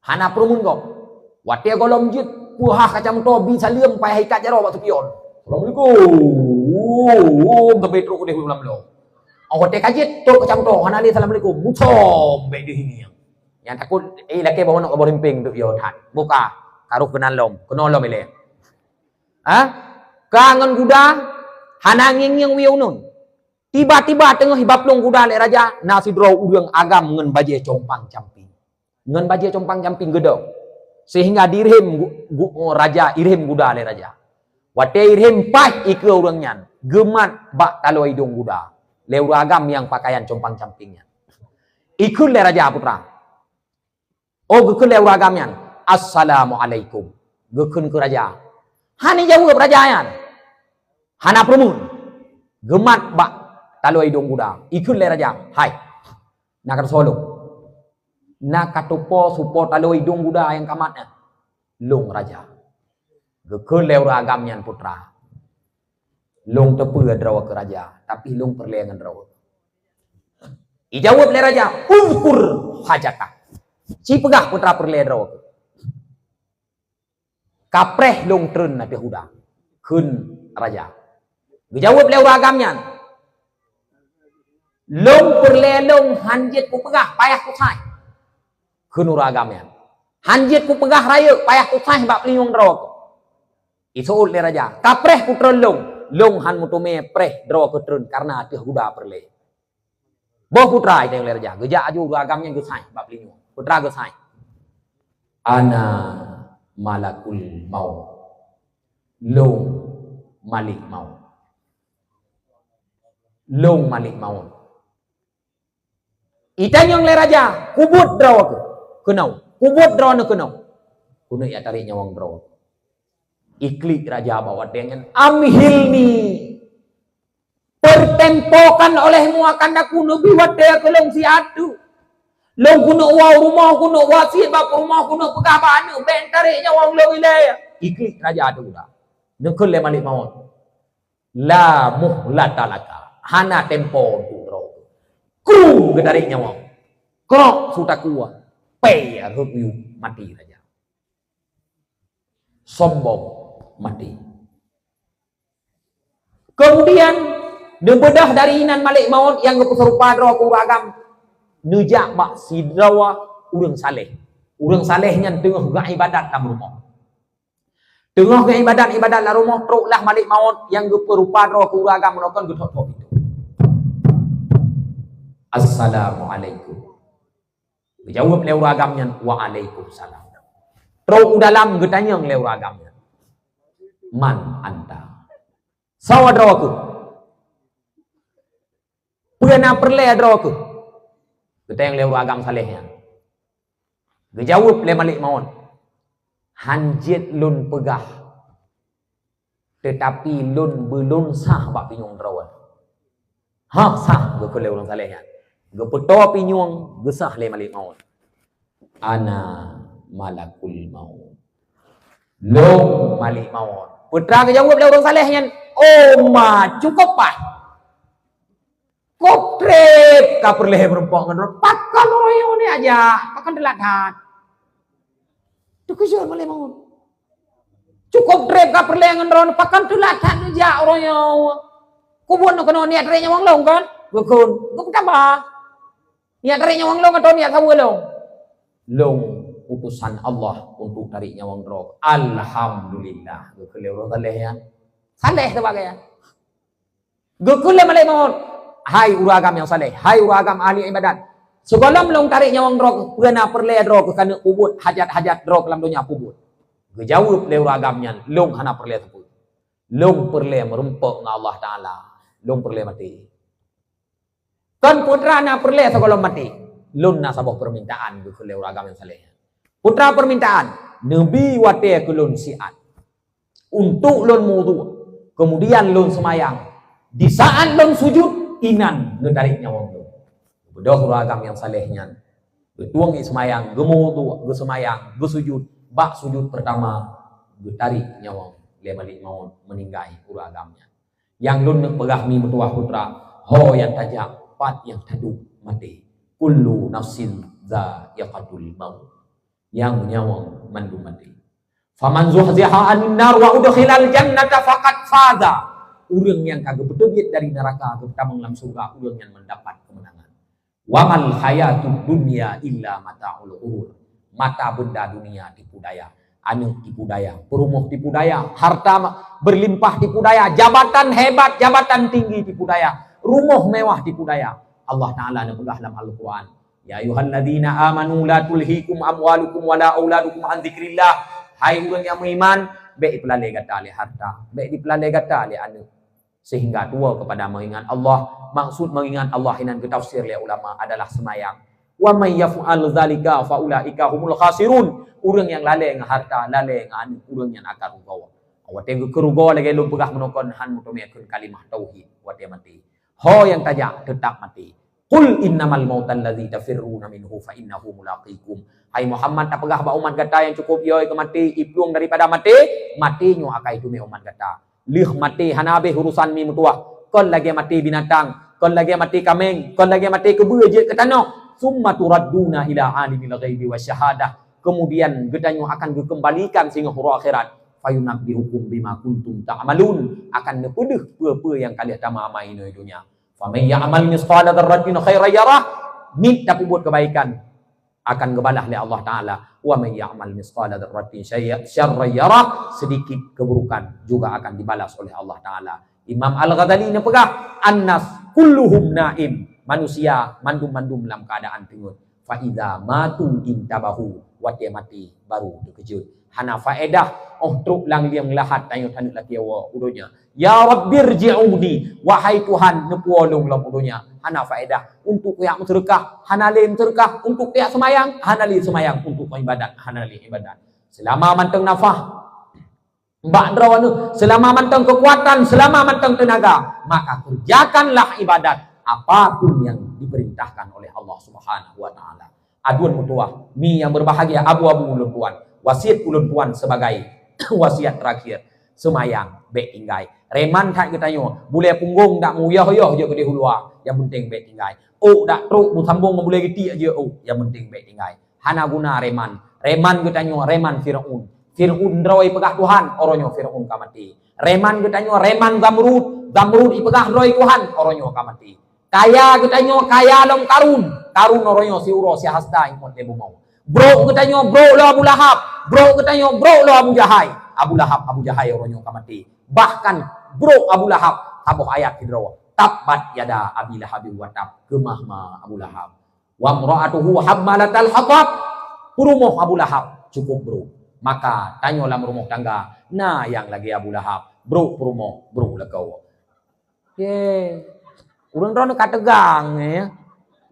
Hana peureumeun gob. Watée gohlom jeuet, peuhah kaca meuto, bi saleuem, payah ikat jaroe bak supion. "Assalamualaikum." Geubi trok udeh lam lo. Oh, watée ka jeuet, trok kaca meuto, hana lé assalamualaikum. Musom bék deuh ngieng. Nyang takot, eh, lakée bak manok ka bak rimpeng tu yo that. Buka, karoh keunan lom, keunoe lom ilée. Ha? Ka ngon guda, hana ngieng-ngieng wie uneun. Tiba-tiba teungoh ibaplueng guda lé raja, na sidroe ureuëng agam ngon bajée compang-camping. Ngon bajée compang-camping geudong. Sehingga dirhem gu-, gu-, raja, irhem guda lé raja. Watée irhem paih ikeue ureuëng nyan, geumat bak taloe idong guda lé ureuëng agam nyang pakaian compang-camping nyan. Ikheun lé raja, "Putra." Oh, geukheun lé ureuëng agam nyan, "Assalamualaikum." Geukheun keu raja. Hana jaweueb raja nyan. Hana peureumeun. Geumat bak taloe idong guda. Ikheun lé raja, "Hai, na ka teusoe lôn? Na ka teupo supo taloe idong guda nyang ka mat nyan?" "Lôn, raja." Geukheun lé ureuëng agam nyan, "Putra, lôn teupeue droe keu raja, tapi lôn peureulée ngon droe." Ijaweueb lé raja, "Uzkur hajatak." "Ci peugah, putra, peureulée droe keuh." "Ka preh lôn treun ateueh guda," kheun raja. Geujaweueb lé ureuëng agam nyan, "Lôn peureulée lôn han jeuet kupeugah, payah kusai," kheun ureuëng agam nyan. "Han jeuet kupeugah rayeuk, payah kusai bak peulinyueng droe keuh." Iseuôt lé raja, "Ka preh kutreun lôn?" "Lôn han meuteumé preh droe keuh treun, kareuna ateueh guda peureulée." "Boh putra," itanyong lé raja. Geujak aju ureuëng agam nyan geusai bak peulinyueng. Putra geusai. "Ana malakul maut." "Lôn malik maut." "Lôn malik maut." Itanyong lé raja, "Kubuet droe keuh keunoe? Kubuet droeneuh keunoe?" "Keuneuk jak tarek nyawöng droe." Iklik raja bak watée nyan, "Amhilni, pertempokan olehmu akan aku, neubi watée keu lôn siat teuk. Lôn keuneuk woe u rumoh, keuneuk wasiet bak peurumoh, keuneuk peugah bak aneuëk, bék tarek nyawöng lôn ilée." Iklik raja teuh udah. Neukheun lé malik maut, "La muhlata laka." Hana tempo untuk droe. Kru geutarek nyawöng. Krok su takue. Pei rhot yub mati raja. Sombong mati. Kemudian, neubeudôh dari inan malik maut nyang geupeuserupa droe keu ureuëng agam, neujak bak sidroe ureuëng saleh. Ureuëng saleh nyan teungoh geuibadat lam rumoh. Teungoh geuibadat-ibadat lam rumoh, troklah malik maut nyang geupeurupa droe keu ureuëng agam ngon kon geuthok-thok pintoe. "Assalamualaikum." Geujaweueb lé ureuëng agam nyan, "Waalaikumsalam." Trok u dalam, geutanyong lé ureuëng agam nyan, "Man anta?" "Soe droe keuh? Peue na peureulée droe keuh?" Geutanyong lé ureuëng agam saleh nyan. Geujaweueb lé malik maut, "Han jeuet lôn peugah, teutapi lôn beulôn sah bak pinyueng droe." "Ha, sah," geukheun lé ureuëng saleh nyan. Geupeutoe pinyueng, geusah lé malik maut. "Ana malakul maut." "Lôn malik maut." Putra geujaweueb lé ureuëng saleh nyan, "Oh ma, cukup paih. Kop treb ka peureulée meurumpok ngon droe. Pakon uroe nyoe neujak? Pakon teulat that?" Teukeujot malik maut. "Cukup treb ka peureulée ngon droe, pakon teulat that neujak uroe nyoe? Kubuet neuh keunoe, neujak tarek nyawöng lôn kon?" Geukheun, "Geupeutabah. Neujak tarek nyawöng lôn atau neujak saweue lôn?" "Lôn Utusan Allah untuk tarék nyawöng droe. Alhamdulillah, geukheun lé ureuëng saleh nyan. Saleh sebagai nyan. Geukheun lé malaikat maut, "Hai ureuëng agam nyang saleh, hai ureuëng agam ahli ibadat, sigohlom lôn tarék nyawöng droe, peue na peureulée droe keuh keuneuk peubuet hajat-hajat droe keu lam donya peubuet?" Geujaweueb lé ureuëng agam nyan, "Lôn hana peureulée sapeue. Lôn peureulée meurumpok ngon Allah Taala. Lôn peureulée maté." "Kon putra na peureulée sigohlom maté?" "Lôn na saboh peumintaan," geukheun lé ureuëng agam nyang saleh. "Putra peumintaan, neubi watée keu lôn siat, untuk lôn meuwudhu, kemudian lôn seumayang. Di saat lôn sujud, inan neutarék nyawöng lôn." Beudôh ureuëng agam nyang saleh nyan, geutueng ie seumayang, geumeuwudhu, geuseumayang, geusujud. Bak sujud peurtama, geutarék nyawöng lé malaikat maut, meuninggai ureuëng agam nyan. Nyang lôn neuk peugah mi meutuwah putra, ho nyang tajak, pat nyang taduek maté. Kullu nafsin dzaiqatul maut. Nyang nyawöng mandum maté. Faman zuhziha 'anin nar wa udkhilal jannata faqad faza. Ureuëng nyang ka geupeuteubiet dari neuraka, geutamong lam syeuruga, ureuëng nyan meudapat keumeunangan. Wa mal hayatud dunya illa mata'ul ghurur. Mata beunda dunia tipu daya. Aneuëk tipu daya, peurumoh tipu daya, harta ma-, berlimpah tipu daya, jabatan hebat, jabatan tinggi tipu daya, rumoh mewah tipu daya. Allah Taala neupeugah lam Al-Quran, "Ya ayyuhalladzina amanu la tulhikum amwalukum wala auladukum an dzikrillah." Hai ureuëng nyang meuiman, bék jipeulalé gata lé harta, bék jipeulalé gata lé aneuëk, sehingga tuwoe keupada meuingat Allah. Maksud meuingat Allah inan geutafsir lé ulama adalah seumayang. "Wa may yaf'al dzalika fa ulaika humul khasirun." Ureuëng nyang lalé ngon harta, lalé ngon aneuëk, ureuëng nyan akan rugoe. Watée geukeu rugoe lagée lôn peugah meunoe kon, hán meuteumé kheun kalimah tauhid watée maté. Ho nyang tajak teutap maté. "Qul innamal mautal ladzi tafirruna minhu fa innahu mulaqikum." Hai Muhammad, tapeugah bak umat gata nyang cukup yôi keu maté, iplueng daripada maté, maté nyoe akai teumé umat gata. Lheueh maté hana habéh urusan mi meutuwah. Kon lagée maté binatang, kon lagée maté kaméng, kon lagée maté keubeue jeuet keu tanoh. "Tsumma turadduna ila alimil ghaibi wasyahadah." Kemudian geutanyoe akan geukeumbalikan singoh uroe akhirat. "Fayunabbiukum bima kuntum ta'malun." Akan neupeudeuh peue-peue nyang ka lheueh tameuamai inoe donya. "Faman ya'mal mitsqala dzarratin khairan yarah." Miet tapeubuet keubaikan, akan geubalah lé Allah Taala. "Wa may ya'mal mitsqala dzarratin syai-, syarran yarah." Sedikit keburukan juga akan dibalas oleh Allah Taala. Imam Al-Ghazali neupeugah, "Annas kulluhum naim." Manusia mandum-mandum lam keuadaan teungeut. "Fa idza matu intabahu." Watée maté baru teukeujot. Hana faedah, oh trok lam lieng lahat tanyoe taneuk lakée woe u donya. "Ya Rabbirji'uni." Wahai Tuhan, neupuwoe lôn lom u donya. Hana faedah untuk kuyak meuseudeukah, hana lé meuseudeukah, untuk kuyak seumayang, hana lé seumayang untuk ibadat, hana lé ibadat. Seulama mantong nafah bak droeneuh, seulama mantong keukuatan, seulama mantong teunaga, maka kerjakanlah ibadat apapun yang diperintahkan oleh Allah Subhanahu wa Taala. Aduen meutuwah, mi nyang berbahagia, abu-abu ulôn tuan, wasiet ulôn tuan sebagai wasiat terakhir, seumayang bék tinggai. Reman that geutanyoe, bulée punggong dak meuyoh-yoh jeuet keudeh u luwa, nyang penting bék tinggai. Ôk dak trok meusambong ngon bulée geutik jeuet ôk, nyang penting bék tinggai. Hana guna reman. Reman geutanyoe reman Firaun. Firaun droe ipeugah Tuhan, uroe nyoe Firaun ka maté. Reman geutanyoe reman Zamrud. Zamrud ipeugah droe Tuhan, uroe nyoe ka maté. Kaya geutanyoe kaya lom Karun. Karun uroe nyoe siuroe sihasta ingat lé bumoe. Brok geutanyoe brok lom Abu Lahab. Brok geutanyoe brok lom Abu Jahai. Abu Lahab, Abu Jahai uroe nyoe ka maté. Bahkan brok Abu Lahab saboh ayat sidroe. Tabbat yada Abi Lahabin wa tab. Keumah ma Abu Lahab. Wa imra'atuhu hammalatal hatab. Peurumoh Abu Lahab cukup brok. Maka tanyoe lam rumoh tangga na nyang lagée Abu Lahab, brok peurumoh, brok lakoe. Ye. Ureuëng droeneuh ka teugang, ya.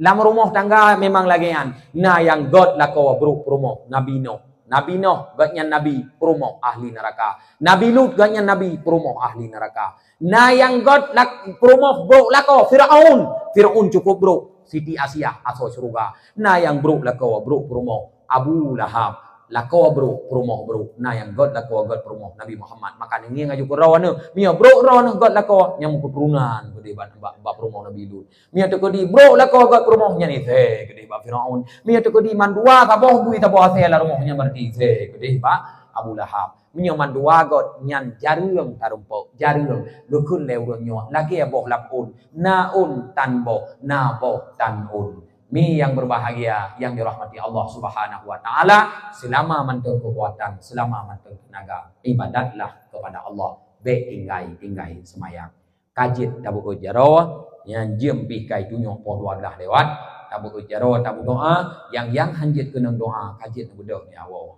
Lam rumoh tangga memang lagée nyan. Na nyang gét lakoe brok peurumoh Nabi Nuh. Nabi Nuh gét nyan nabi, peurumoh ahli neuraka. Nabi Lut gét nyan nabi, peurumoh ahli neuraka. Na nyang gét lak-, peurumoh brok lakoe Firaun. Firaun cukup brok. Siti Asiah asoe syeuruga. Na nyang brok lakoe brok peurumoh Abu Lahab. Lakoe brok, peurumoh brok. Na nyang gét lakoe gét peurumoh Nabi Muhammad. Maka neungieng aju keudroe neuh. Meunyoe brok droeneuh gét lakoe, nyang meuketurunan keudeh bak, bak, bak peurumoh Nabi Lut. Meunyoe teukeudi brok lakoe gét peurumoh, nyan isé keudeh bak Firaun. Meunyoe teukeudi mandua saboh bui saboh asée lam rumoh, nyan berarti isé keudeh bak Abu Lahab. Meunyoe mandua gét, nyan jareueng tarumpok, jareueng. Geukheun lé ureuëng nyoe lagée boh lam ôn, na ôn tan boh, na boh tan ôn. Mi yang berbahagia, yang dirahmati Allah Subhanahu wa Ta'ala, selama mantong kekuatan, selama mantong tenaga, ibadatlah kepada Allah. Bèk tinggai-tinggai semayang. Ka jeuet tabeuet jaroe, nyang jeuem pih kai tunyok poh dua belas lewat, tabeuet jaroe, tabu doa, nyang, nyang hanjeuet keunong doa, ka jeuet tabeudôh nyoe.